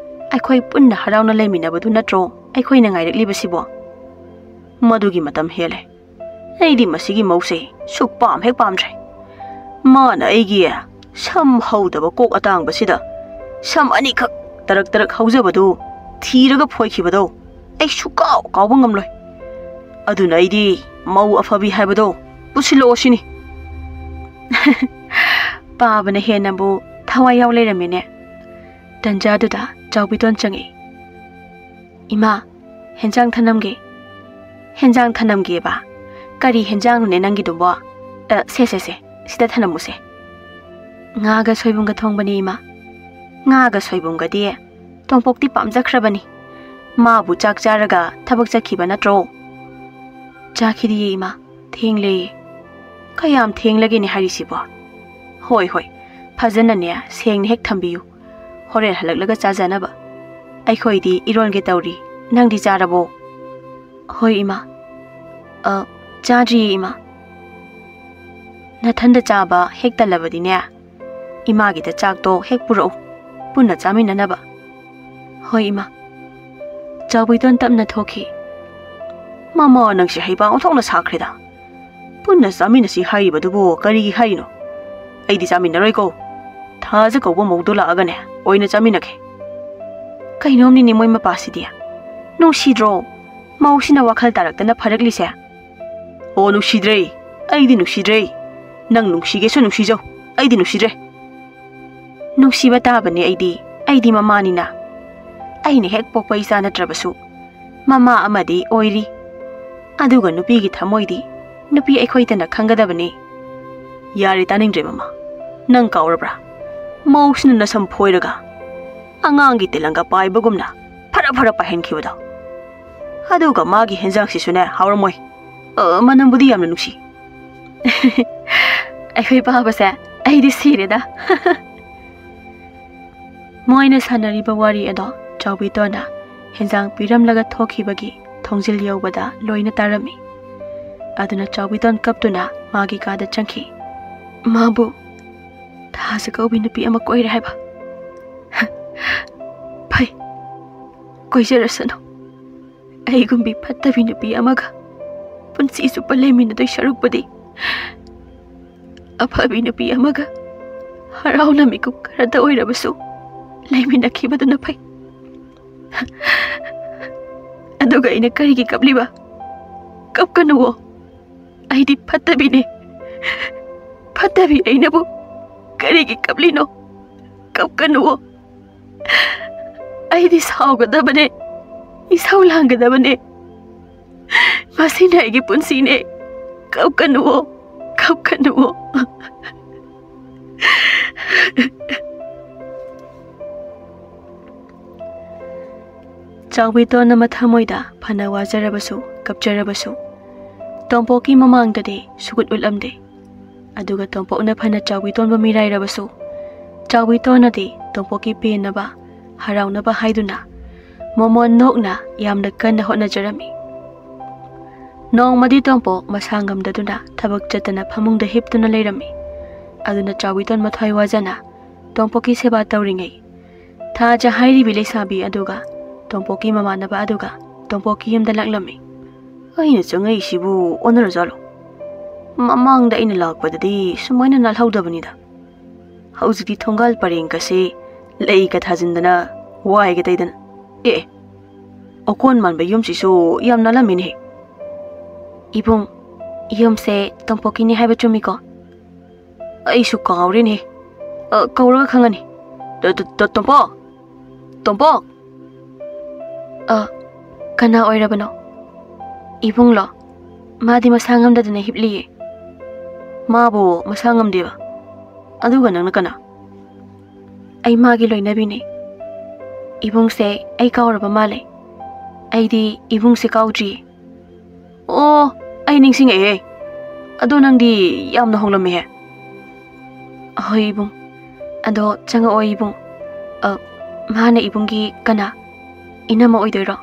ꯑꯩꯈꯣꯏ ꯄꯨꯟꯅ ꯍꯔꯥꯎꯅ ꯂꯩꯃꯤꯟꯅꯕꯗꯨ ꯅꯠꯇ꯭ꯔꯣ ꯑꯩꯈꯣꯏꯅ ꯉꯥꯏꯔꯛꯂꯤꯕꯁꯤꯕꯣ? ꯃꯗꯨꯒꯤ ꯃꯇꯝ ꯍꯦꯜꯂꯦ꯫ ꯑꯩꯗꯤ ꯃꯁꯤꯒꯤ ꯃꯧꯁꯦ ꯁꯨꯛ ꯄꯥꯝ ꯍꯦꯛ ꯄꯥꯝꯗ꯭ꯔꯦ꯫ ꯃꯥꯅ ꯑꯩꯒꯤ ꯁꯝ ꯍꯧꯗꯕ ꯀꯣꯛ ꯑꯇꯥꯡꯕꯁꯤꯗ ꯁꯝ ꯑꯅꯤꯈꯛ ꯇꯔꯛ ꯇꯔꯛ ꯍꯧꯖꯕꯗꯨ ꯊꯤꯔꯒ ꯐꯣꯏꯈꯤꯕꯗꯣ ꯑꯩ ꯁꯨꯛꯀꯥꯎ ꯀꯥꯎꯕ ꯉꯝꯂꯣꯏ꯫ ꯑꯗꯨꯅ ꯑꯩꯗꯤ ꯃꯧ ꯑꯐꯕꯤ ꯍꯥꯏꯕꯗꯣ ꯄꯨꯁꯤꯜꯂꯛꯑꯣ ꯁꯤꯅꯤ꯫ ꯄꯥꯕꯅ ꯍꯦꯟꯅꯕꯨ ꯊꯋꯥꯏ ꯌꯥꯎ ꯂꯩꯔꯝꯃꯤꯅꯦ꯫ ꯇꯟꯖꯥꯗꯨꯗ ꯆꯥꯎꯕꯤꯇꯣꯟ ꯆꯪꯉꯛꯏ꯫ "ꯏꯃꯥ, ꯍꯦꯟꯖꯥꯡ ꯊꯅꯝꯒꯦ꯫" "ꯍꯦꯟꯖꯥꯡ ꯊꯅꯝꯒꯦꯕ? ꯀꯔꯤ ꯍꯦꯟꯖꯥꯡꯅꯣꯅꯦ ꯅꯪꯒꯤꯗꯨꯕꯣ?" "ꯑ, ꯁꯦ, ꯁꯦ, ꯁꯦ, ꯁꯤꯗ ꯊꯅꯝꯃꯨꯁꯦ꯫" "ꯉꯥꯒ ꯁꯣꯏꯕꯨꯝꯒ ꯊꯣꯡꯕꯅꯦ, ꯏꯃꯥ꯫" "ꯉꯥꯒ ꯁꯣꯏꯕꯨꯝꯒꯗꯤ ꯇꯣꯝꯄꯣꯛꯇꯤ ꯄꯥꯝꯖꯈ꯭ꯔꯕꯅꯤ꯫ ꯃꯥꯕꯨ ꯆꯥꯛ ꯆꯥꯔꯒ ꯊꯕꯛ ꯆꯠꯈꯤꯕ ꯅꯠꯇ꯭ꯔꯣ?" "ꯆꯥꯈꯤꯗꯤꯌꯦ, ꯏꯃꯥ꯫ ꯊꯦꯡꯂꯦ꯫" "ꯀꯌꯥꯝ ꯊꯦꯡꯂꯒꯦꯅꯦ ꯍꯥꯏꯔꯤꯁꯤꯕꯣ?" "ꯍꯣꯏ, ꯍꯣꯏ, ꯐꯖꯅꯅꯦ ꯁꯦꯡꯅ ꯍꯦꯛ ꯊꯝꯕꯤꯌꯨ, ꯍꯣꯔꯦꯟ ꯍꯜꯂꯛꯂꯒ ꯆꯥꯖꯅꯕ꯫ ꯑꯩꯈꯣꯏꯗꯤ ꯏꯔꯣꯟꯒꯦ ꯇꯧꯔꯤ, ꯅꯪꯗꯤ ꯆꯥꯔꯕꯣ?" "ꯍꯣꯏ, ꯏꯃꯥ꯫" "ꯑ, ꯆꯥꯗ꯭ꯔꯤꯌꯦ, ꯏꯃꯥ꯫" "ꯅꯊꯟꯗ ꯆꯥꯕ ꯍꯦꯛ ꯇꯜꯂꯕꯗꯤꯅꯦ, ꯏꯃꯥꯒꯤꯗ ꯆꯥꯛꯇꯣ ꯍꯦꯛ ꯄꯨꯔꯛꯎ, ꯄꯨꯟꯅ ꯆꯥꯃꯤꯟꯅꯅꯕ꯫" "ꯍꯣꯏ, ꯏꯃꯥ꯫" ꯆꯥꯎꯕꯤꯇꯣꯟ ꯇꯞꯅ ꯊꯣꯛꯈꯤ꯫ "ꯃꯃꯥ, ꯅꯪꯁꯦ ꯍꯩꯕ ꯑꯣꯟꯊꯣꯛꯅ ꯁꯥꯈ꯭ꯔꯦꯗ꯫ ꯄꯨꯟꯅ ꯆꯥꯃꯤꯟꯅꯁꯤ ꯍꯥꯏꯔꯤꯕꯗꯨꯕꯨ ꯀꯔꯤꯒꯤ ꯍꯥꯏꯔꯤꯅꯣ? ꯑꯩꯗꯤ ꯆꯥꯃꯤꯟꯅꯔꯣꯏꯀꯣ꯫ ꯊꯥꯖ ꯀꯧꯕ ꯃꯧꯗꯣ ꯂꯥꯛꯑꯒꯅꯦ ꯑꯣꯏꯅ ꯆꯥꯃꯤꯟꯅꯒꯦ꯫" ꯀꯩꯅꯣꯝꯅꯤꯅꯦ ꯃꯣꯏ ꯃꯄꯥꯁꯤꯗꯤ꯫ ꯅꯨꯡꯁꯤꯗ꯭ꯔꯣ? ꯃꯧꯁꯤꯅ ꯋꯥꯈꯜ ꯇꯥꯔꯛꯇꯅ ꯐꯔꯛꯂꯤꯁꯦ꯫ "ꯑꯣ, ꯅꯨꯡꯁꯤꯗ꯭ꯔꯦ꯫ ꯑꯩꯗꯤ ꯅꯨꯡꯁꯤꯗ꯭ꯔꯦ꯫ ꯅꯪ ꯅꯨꯡꯁꯤꯒꯦꯁꯨ ꯅꯨꯡꯁꯤꯖꯧ꯫ ꯑꯩꯗꯤ ꯅꯨꯡꯁꯤꯗ꯭ꯔꯦ꯫" "ꯅꯨꯡꯁꯤꯕ ꯇꯥꯕꯅꯦ ꯑꯩꯗꯤ꯫ ꯑꯩꯗꯤ ꯃꯃꯥꯅꯤꯅ꯫ ꯑꯩꯅ ꯍꯦꯛ ꯄꯣꯛꯄ ꯏꯆꯥ ꯅꯠꯇ꯭ꯔꯕꯁꯨ ꯃꯃꯥ ꯑꯃꯗꯤ ꯑꯣꯏꯔꯤ꯫ ꯑꯗꯨꯒ ꯅꯨꯄꯤꯒꯤ ꯊꯃꯣꯏꯗꯤ ꯅꯨꯄꯤ ꯑꯩꯈꯣꯏꯗꯅ ꯈꯪꯒꯗꯕꯅꯤ꯫" "ꯌꯥꯔꯦ, ꯇꯥꯅꯤꯡꯗ꯭ꯔꯦ ꯃꯃꯥ꯫ ꯅꯪ ꯀꯥꯎꯔꯕ꯭ꯔꯥ? ꯃꯧꯁꯤꯅ ꯅꯁꯝ ꯐꯣꯏꯔꯒ ꯑꯉꯥꯡꯒꯤ ꯇꯦꯂꯪꯒ ꯄꯥꯏꯕꯒꯨꯝꯅ ꯐꯔ ꯐꯔ ꯄꯥꯏꯍꯟꯈꯤꯕꯗꯣ?" ꯑꯗꯨꯒ ꯃꯥꯒꯤ ꯍꯦꯟꯖꯥꯡꯁꯤꯁꯨꯅꯦ, ꯍꯥꯎꯔꯝꯃꯣꯏ꯫ ꯑ, ꯃꯅꯝꯕꯨꯗꯤ ꯌꯥꯝꯅ ꯅꯨꯡꯁꯤ꯫ ꯑꯩꯈꯣꯏ ꯄꯥꯕꯁꯦ, ꯑꯩꯗꯤ ꯁꯤꯔꯦꯗ꯫ ꯃꯣꯏꯅ ꯁꯥꯟꯅꯔꯤꯕ ꯋꯥꯔꯤ ꯑꯗꯣ ꯆꯥꯎꯕꯤꯇꯣꯟꯅ ꯍꯦꯟꯖꯥꯡ ꯄꯤꯔꯝꯂꯒ ꯊꯣꯛꯈꯤꯕꯒꯤ ꯊꯣꯡꯖꯤꯜ ꯌꯧꯕꯗ ꯂꯣꯏꯅ ꯇꯥꯔꯝꯃꯤ꯫ ꯑꯗꯨꯅ ꯆꯥꯎꯕꯤꯇꯣꯟ ꯀꯞꯇꯨꯅ ꯃꯥꯒꯤ ꯀꯥꯗ ꯆꯪꯈꯤ꯫ ꯃꯥꯕꯨ ꯊꯥꯖ ꯀꯧꯕꯤ ꯅꯨꯄꯤ ꯑꯃ ꯀꯣꯏꯔꯦ ꯍꯥꯏꯕ? ꯐꯩ, ꯀꯣꯏꯖꯔꯁꯅꯨ꯫ ꯑꯩꯒꯨꯝꯕꯤ ꯐꯠꯇꯕꯤ ꯅꯨꯄꯤ ꯑꯃꯒ ꯄꯨꯟꯁꯤ ꯆꯨꯞꯄ ꯂꯩꯃꯤꯟꯅꯗꯣꯏ ꯁꯔꯨꯛꯄꯨꯗꯤ, ꯑꯐꯕꯤ ꯅꯨꯄꯤ ꯑꯃꯒ ꯍꯔꯥꯎꯅ ꯃꯤꯀꯨꯞ ꯈꯔꯇ ꯑꯣꯏꯔꯕꯁꯨ ꯂꯩꯃꯤꯟꯅꯈꯤꯕꯗꯨꯅ ꯐꯩ꯫ ꯑꯗꯨꯒ ꯑꯩꯅ ꯀꯔꯤꯒꯤ ꯀꯞꯂꯤꯕ? ꯀꯞꯀꯅꯨꯋꯣ꯫ ꯑꯩꯗꯤ ꯐꯠꯇꯕꯤꯅꯦ꯫ ꯐꯠꯇꯕꯤ ꯑꯩꯅꯕꯨ ꯀꯔꯤꯒꯤ ꯀꯞꯂꯤꯅꯣ? ꯀꯞꯀꯅꯨꯋꯣ꯫ ꯑꯩꯗꯤ ꯁꯥꯎꯒꯗꯕꯅꯦ, ꯏꯁꯧ ꯂꯥꯡꯒꯗꯕꯅꯦ꯫ ꯃꯁꯤꯅ ꯑꯩꯒꯤ ꯄꯨꯟꯁꯤꯅꯦ꯫ ꯀꯞꯀꯅꯨꯋꯣ, ꯀꯞꯀꯅꯨꯋꯣ꯫ ꯆꯥꯎꯕꯤꯇꯣꯟꯅ ꯃꯊꯃꯣꯏꯗ ꯐꯅ ꯋꯥꯖꯔꯕꯁꯨ, ꯀꯞꯆꯔꯕꯁꯨ, ꯇꯣꯝꯄꯣꯛꯀꯤ ꯃꯃꯥꯡꯗꯗꯤ ꯁꯨꯛꯎꯠ ꯎꯠꯂꯝꯗꯦ꯫ ꯑꯗꯨꯒ ꯇꯣꯝꯄꯣꯛꯅ ꯐꯅ ꯆꯥꯎꯕꯤꯇꯣꯟꯕꯨ ꯃꯤꯔꯥꯏꯔꯕꯁꯨ, ꯆꯥꯎꯕꯤꯇꯣꯟꯅꯗꯤ ꯇꯣꯝꯄꯣꯛꯀꯤ ꯄꯦꯟꯅꯕ, ꯍꯔꯥꯎꯅꯕ ꯍꯥꯏꯗꯨꯅ ꯃꯣꯃꯣꯟ ꯅꯣꯛꯅ ꯌꯥꯝꯅ ꯀꯟꯅ ꯍꯣꯠꯅꯖꯔꯝꯃꯤ꯫ ꯅꯣꯡꯃꯗꯤ ꯇꯣꯝꯄꯣꯛ ꯃꯁꯥ ꯉꯝꯗꯗꯨꯅ ꯊꯕꯛ ꯆꯠꯇꯅ ꯐꯃꯨꯡꯗ ꯍꯤꯞꯇꯨꯅ ꯂꯩꯔꯝꯃꯤ꯫ ꯑꯗꯨꯅ ꯆꯥꯎꯕꯤꯇꯣꯟ ꯃꯊ꯭ꯋꯥꯏ ꯋꯥꯖꯅ ꯇꯣꯝꯄꯣꯛꯀꯤ ꯁꯦꯕꯥ ꯇꯧꯔꯤꯉꯩ, ꯊꯥꯖ ꯍꯥꯏꯔꯤꯕꯤ ꯂꯩꯁꯥꯕꯤ ꯑꯗꯨꯒ ꯇꯣꯝꯄꯣꯛꯀꯤ ꯃꯃꯥꯟꯅꯕ ꯑꯗꯨꯒ ꯇꯣꯝꯄꯣꯛꯀꯤ ꯌꯨꯝꯗ ꯂꯥꯛꯂꯝꯃꯤ꯫ ꯑꯩꯅ ꯆꯪꯉꯛꯏꯁꯤꯕꯨ ꯑꯣꯟꯅꯔꯖꯥꯠꯂꯣ? ꯃꯃꯥꯡꯗ ꯑꯩꯅ ꯂꯥꯛꯄꯗꯗꯤ ꯁꯨꯃꯥꯏꯅ ꯅꯥꯜꯍꯧꯗꯕꯅꯤꯗ꯫ ꯍꯧꯖꯤꯛꯇꯤ ꯊꯣꯡꯒꯥꯜ ꯄꯔꯦꯡꯒꯁꯦ ꯂꯩꯒ ꯊꯥꯖꯤꯟꯗꯅ, ꯋꯥꯏꯒ ꯇꯩꯗꯅ꯫ ꯑꯦ, ꯑꯣꯀꯣꯟ ꯃꯥꯟꯕ ꯌꯨꯝꯁꯤꯁꯨ ꯌꯥꯝ ꯅꯥꯜꯂꯝꯃꯤꯅꯦ꯫ ꯏꯕꯨꯡ, ꯌꯨꯝꯁꯦ ꯇꯣꯝꯄꯣꯛꯀꯤꯅꯤ ꯍꯥꯏꯕ ꯆꯨꯝꯃꯤꯀꯣ? ꯑꯩꯁꯨ ꯀꯥꯎꯔꯦꯅꯦ꯫ ꯑ, ꯀꯧꯔꯒ ꯈꯪꯉꯅꯤ꯫ ꯇ-, ꯇ-, ꯇ-, ꯇꯣꯝꯄꯣꯛ! ꯇꯣꯝꯄꯣꯛ! ꯑ, ꯀꯅꯥ ꯑꯣꯏꯔꯕꯅꯣ? ꯏꯕꯨꯡꯂꯣ? ꯃꯥꯗꯤ ꯃꯁꯥ ꯉꯝꯗꯗꯅ ꯍꯤꯞꯂꯤꯌꯦ꯫ ꯃꯥꯕꯨ ꯃꯁꯥ ꯉꯝꯗꯦꯕ? ꯑꯗꯨꯒ ꯅꯪꯅ ꯀꯅꯥ? ꯑꯩ ꯃꯥꯒꯤ ꯂꯣꯏꯅꯕꯤꯅꯦ꯫ ꯏꯕꯨꯡꯁꯦ ꯑꯩ ꯀꯥꯎꯔꯕ ꯃꯥꯜꯂꯦ꯫ ꯑꯩꯗꯤ ꯏꯕꯨꯡꯁꯦ ꯀꯥꯎꯗ꯭ꯔꯤꯌꯦ꯫ ꯑꯣ, ꯑꯩ ꯅꯤꯡꯁꯤꯡꯉꯛꯑꯦ꯫ ꯑꯗꯣ ꯅꯪꯗꯤ ꯌꯥꯝꯅ ꯍꯣꯡꯂꯝꯃꯦꯍꯦ꯫ ꯑꯍꯣꯏ ꯏꯕꯨꯡ꯫ ꯑꯗꯣ ꯆꯪꯉꯛꯑꯣ ꯏꯕꯨꯡ꯫ ꯑ, ꯃꯥꯅ ꯏꯕꯨꯡꯒꯤ ꯀꯅꯥ? ꯏꯅꯝꯃ ꯑꯣꯏꯗꯣꯏꯔꯣ?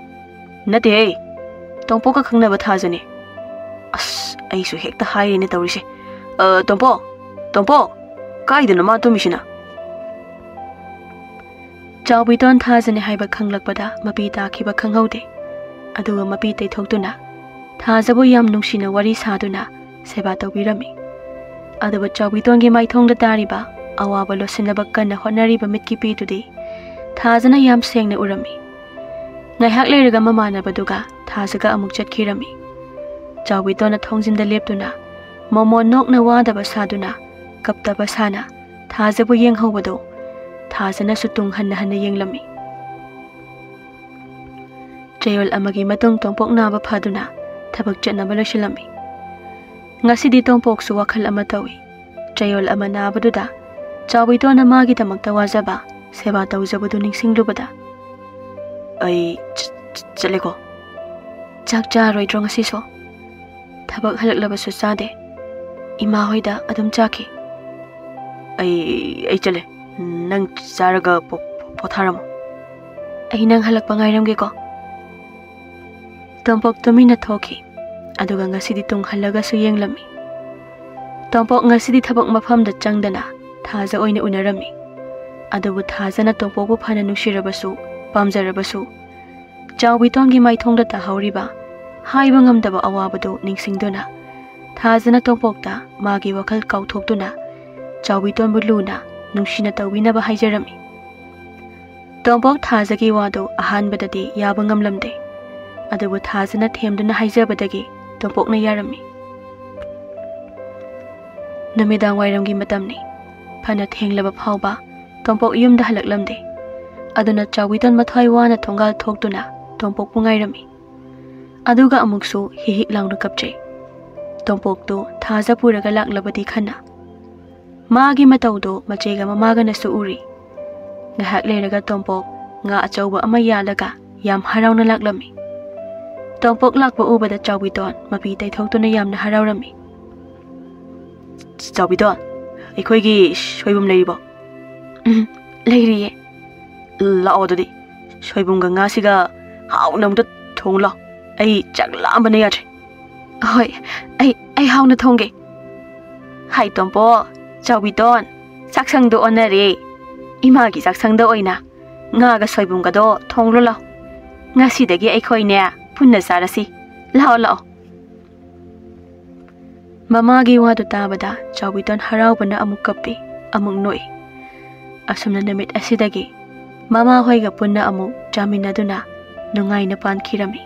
ꯅꯠꯇꯦꯍꯦ, ꯇꯣꯝꯄꯣꯛꯀ ꯈꯪꯅꯕ ꯊꯥꯖꯅꯦ꯫ ꯑꯁ, ꯑꯩꯁꯨ ꯍꯦꯛꯇ ꯍꯥꯏꯔꯦꯅꯦ ꯇꯧꯔꯤꯁꯦ꯫ ꯑ, ꯇꯣꯝꯄꯣꯛ, ꯇꯣꯝꯄꯣꯛ, ꯀꯥꯏꯗꯅꯣ ꯃꯥ ꯇꯨꯝꯃꯤꯁꯤꯅ? ꯆꯥꯎꯕꯤꯇꯣꯟ ꯊꯥꯖꯅꯦ ꯍꯥꯏꯕ ꯈꯪꯂꯛꯄꯗ ꯃꯄꯤ ꯇꯥꯈꯤꯕ ꯈꯪꯍꯧꯗꯦ꯫ ꯑꯗꯨꯒ ꯃꯄꯤ ꯇꯩꯊꯣꯛꯇꯨꯅ ꯊꯥꯖꯕꯨ ꯌꯥꯝ ꯅꯨꯡꯁꯤꯅ ꯋꯥꯔꯤ ꯁꯥꯗꯨꯅ ꯁꯦꯕꯥ ꯇꯧꯕꯤꯔꯝꯃꯤ꯫ ꯑꯗꯨꯕꯨ ꯆꯥꯎꯕꯤꯇꯣꯟꯒꯤ ꯃꯥꯏꯊꯣꯡꯗ ꯇꯥꯔꯤꯕ ꯑꯋꯥꯕ ꯂꯣꯠꯁꯤꯟꯅꯕ ꯀꯟꯅ ꯍꯣꯠꯅꯔꯤꯕ ꯃꯤꯠꯀꯤ ꯄꯤꯗꯨꯗꯤ ꯊꯥꯖꯅ ꯌꯥꯝ ꯁꯦꯡꯅ ꯎꯔꯝꯃꯤ꯫ ꯉꯥꯏꯍꯥꯛ ꯂꯩꯔꯒ ꯃꯃꯥꯟꯅꯕꯗꯨꯒ ꯊꯥꯖꯒ ꯑꯃꯨꯛ ꯆꯠꯈꯤꯔꯝꯃꯤ꯫ ꯆꯥꯎꯕꯤꯇꯣꯟꯅ ꯊꯣꯡꯖꯤꯟꯗ ꯂꯦꯞꯇꯨꯅ ꯃꯣꯃꯣꯟ ꯅꯣꯛꯅ ꯋꯥꯗꯕ ꯁꯥꯗꯨꯅ, ꯀꯞꯇꯕ ꯁꯥꯅ ꯊꯥꯖꯕꯨ ꯌꯦꯡꯍꯧꯕꯗꯨ ꯊꯥꯖꯅꯁꯨ ꯇꯨꯡ ꯍꯟꯅ ꯍꯟꯅ ꯌꯦꯡꯂꯝꯃꯤ꯫ ꯆꯌꯣꯜ ꯑꯃꯒꯤ ꯃꯇꯨꯡ ꯇꯣꯝꯄꯣꯛ ꯅꯥꯕ ꯐꯗꯨꯅ ꯊꯕꯛ ꯆꯠꯅꯕ ꯂꯣꯏꯁꯤꯜꯂꯝꯃꯤ꯫ ꯉꯁꯤꯗꯤ ꯇꯣꯝꯄꯣꯛꯁꯨ ꯋꯥꯈꯜ ꯑꯃ ꯇꯧꯏ꯫ ꯆꯌꯣꯜ ꯑꯃ ꯅꯥꯕꯗꯨꯗ ꯆꯥꯎꯕꯤꯇꯣꯟꯅ ꯃꯥꯒꯤꯗꯃꯛꯇ ꯋꯥꯖꯕ, ꯁꯦꯕꯥ ꯇꯧꯖꯕꯗꯨ ꯅꯤꯡꯁꯤꯡꯂꯨꯕꯗ, "ꯑꯩ ꯆ-, ꯆ-, ꯆꯠꯂꯦꯀꯣ꯫ ꯆꯥꯛ ꯆꯥꯔꯣꯏꯗ꯭ꯔꯣ ꯉꯁꯤꯁꯨ? ꯊꯕꯛ ꯍꯜꯂꯛꯂꯕꯁꯨ ꯆꯥꯗꯦ꯫ ꯏꯃꯥ ꯍꯣꯏꯗ ꯑꯗꯨꯝ ꯆꯥꯈꯤ꯫ ꯑꯩ, ꯑꯩ ꯆꯠꯂꯦ꯫ ꯅꯪ ꯆꯥꯔꯒ ꯄꯣ-, ꯄꯣ-, ꯄꯣꯊꯥꯔꯝꯃꯣ꯫ ꯑꯩ ꯅꯪ ꯍꯜꯂꯛꯄ ꯉꯥꯏꯔꯝꯒꯦꯀꯣ꯫" ꯇꯣꯝꯄꯣꯛ ꯇꯨꯃꯤꯟꯅ ꯊꯣꯛꯈꯤ꯫ ꯑꯗꯨꯒ ꯉꯁꯤꯗꯤ ꯇꯨꯡ ꯍꯜꯂꯒꯁꯨ ꯌꯦꯡꯂꯝꯃꯤ꯫ ꯇꯣꯝꯄꯣꯛ ꯉꯁꯤꯗꯤ ꯊꯕꯛ ꯃꯐꯝꯗ ꯆꯪꯗꯅ ꯊꯥꯖ ꯑꯣꯏꯅ ꯎꯅꯔꯝꯃꯤ꯫ ꯑꯗꯨꯕꯨ ꯊꯥꯖꯅ ꯇꯣꯝꯄꯣꯛꯄꯨ ꯐꯅ ꯅꯨꯡꯁꯤꯔꯕꯁꯨ, ꯄꯥꯝꯖꯔꯕꯁꯨ, ꯆꯥꯎꯕꯤꯇꯣꯟꯒꯤ ꯃꯥꯏꯊꯣꯡꯗ ꯇꯥꯍꯧꯔꯤꯕ ꯍꯥꯏꯕ ꯉꯝꯗꯕ ꯑꯋꯥꯕꯗꯨ ꯅꯤꯡꯁꯤꯡꯗꯨꯅ ꯊꯥꯖꯅ ꯇꯣꯝꯄꯣꯛꯇ ꯃꯥꯒꯤ ꯋꯥꯈꯜ ꯀꯥꯎꯊꯣꯛꯇꯨꯅ ꯆꯥꯎꯕꯤꯇꯣꯟꯕꯨ ꯂꯨꯅ ꯅꯨꯡꯁꯤꯅ ꯇꯧꯕꯤꯅꯕ ꯍꯥꯏꯖꯔꯝꯃꯤ꯫ ꯇꯣꯝꯄꯣꯛ ꯊꯥꯖꯒꯤ ꯋꯥꯗꯨ ꯑꯍꯥꯟꯕꯗꯗꯤ ꯌꯥꯕ ꯉꯝꯂꯝꯗꯦ꯫ ꯑꯗꯨꯕꯨ ꯊꯥꯖꯅ ꯊꯦꯝꯗꯨꯅ ꯍꯥꯏꯖꯕꯗꯒꯤ ꯇꯣꯝꯄꯣꯛꯅ ꯌꯥꯔꯝꯃꯤ꯫ ꯅꯨꯃꯤꯗꯥꯡ ꯋꯥꯏꯔꯝꯒꯤ ꯃꯇꯝꯅꯤ꯫ ꯐꯅ ꯊꯦꯡꯂꯕ ꯐꯥꯎꯕ ꯇꯣꯝꯄꯣꯛ ꯌꯨꯝꯗ ꯍꯜꯂꯛꯂꯝꯗꯦ꯫ ꯑꯗꯨꯅ ꯆꯥꯎꯕꯤꯇꯣꯟ ꯃꯊ꯭ꯋꯥꯏ ꯋꯥꯅ ꯊꯣꯡꯒꯥꯜ ꯊꯣꯛꯇꯨꯅ ꯇꯣꯝꯄꯣꯛꯄꯨ ꯉꯥꯏꯔꯝꯃꯤ꯫ ꯑꯗꯨꯒ ꯑꯃꯨꯛꯁꯨ ꯍꯤꯛ ꯍꯤꯛ ꯂꯥꯎꯅ ꯀꯞꯆꯩ꯫ ꯇꯣꯝꯄꯣꯛꯇꯨ ꯊꯥꯖ ꯄꯨꯔꯒ ꯂꯥꯛꯂꯕꯗꯤ ꯈꯟꯅ꯫ ꯃꯥꯒꯤ ꯃꯇꯧꯗꯨ ꯃꯆꯦꯒ ꯃꯃꯥꯒꯅꯁꯨ ꯎꯔꯤ꯫ ꯉꯥꯏꯍꯥꯛ ꯂꯩꯔꯒ ꯇꯣꯝꯄꯣꯛ ꯉꯥ ꯑꯆꯧꯕ ꯑꯃ ꯌꯥꯜꯂꯒ ꯌꯥꯝ ꯍꯔꯥꯎꯅ ꯂꯥꯛꯂꯝꯃꯤ꯫ ꯇꯣꯝꯄꯣꯛ ꯂꯥꯛꯄ ꯎꯕꯗ ꯆꯥꯎꯕꯤꯇꯣꯟ ꯃꯄꯤ ꯇꯩꯊꯣꯛꯇꯨꯅ ꯌꯥꯝꯅ ꯍꯔꯥꯎꯔꯝꯃꯤ꯫ "ꯆꯥꯎꯕꯤꯇꯣꯟ, ꯑꯩꯈꯣꯏꯒꯤ ꯁꯣꯏꯕꯨꯝ ꯂꯩꯔꯤꯕꯣ?" "ꯎꯝ, ꯂꯩꯔꯤꯌꯦ꯫" "ꯂꯥꯛꯑꯣ ꯑꯗꯨꯗꯤ, ꯁꯣꯏꯕꯨꯝꯒ ꯉꯥꯁꯤꯒ ꯍꯥꯎꯅ ꯑꯝꯇ ꯊꯣꯡꯉꯨ ꯂꯥꯎ꯫ ꯑꯩ ꯆꯥꯛ ꯂꯥꯝꯕꯅ ꯌꯥꯗ꯭ꯔꯦ꯫" "ꯍꯣꯏ, ꯑꯩ, ꯑꯩ ꯍꯥꯎꯅ ꯊꯣꯡꯒꯦ꯫" "ꯍꯥꯏ ꯇꯣꯝꯄꯣ, ꯆꯥꯎꯕꯤꯇꯣꯟ, ꯆꯥꯛꯁꯪꯗꯣ ꯑꯣꯟꯅꯔꯦ꯫ ꯏꯃꯥꯒꯤ ꯆꯥꯛꯁꯪꯗ ꯑꯣꯏꯅ ꯉꯥꯒ ꯁꯣꯏꯕꯨꯝꯒꯗꯣ ꯊꯣꯡꯂꯣ ꯂꯥꯎ꯫ ꯉꯁꯤꯗꯒꯤ ꯑꯩꯈꯣꯏꯅꯦ ꯄꯨꯟꯅ ꯆꯥꯔꯁꯤ꯫ ꯂꯥꯛꯑꯣ, ꯂꯥꯛꯑꯣ꯫" ꯃꯃꯥꯒꯤ ꯋꯥꯗꯨ ꯇꯥꯕꯗ ꯆꯥꯎꯕꯤꯇꯣꯟ ꯍꯔꯥꯎꯕꯅ ꯑꯃꯨꯛ ꯀꯞꯄꯤ, ꯑꯃꯨꯛ ꯅꯣꯛꯏ꯫ ꯑꯁꯨꯝꯅ ꯅꯨꯃꯤꯠ ꯑꯁꯤꯗꯒꯤ ꯃꯃꯥ ꯍꯣꯏꯒ ꯄꯨꯟꯅ ꯑꯃꯨꯛ ꯆꯥꯃꯤꯟꯅꯗꯨꯅ ꯅꯨꯡꯉꯥꯏꯅ ꯄꯥꯟꯈꯤꯔꯝꯃꯤ꯫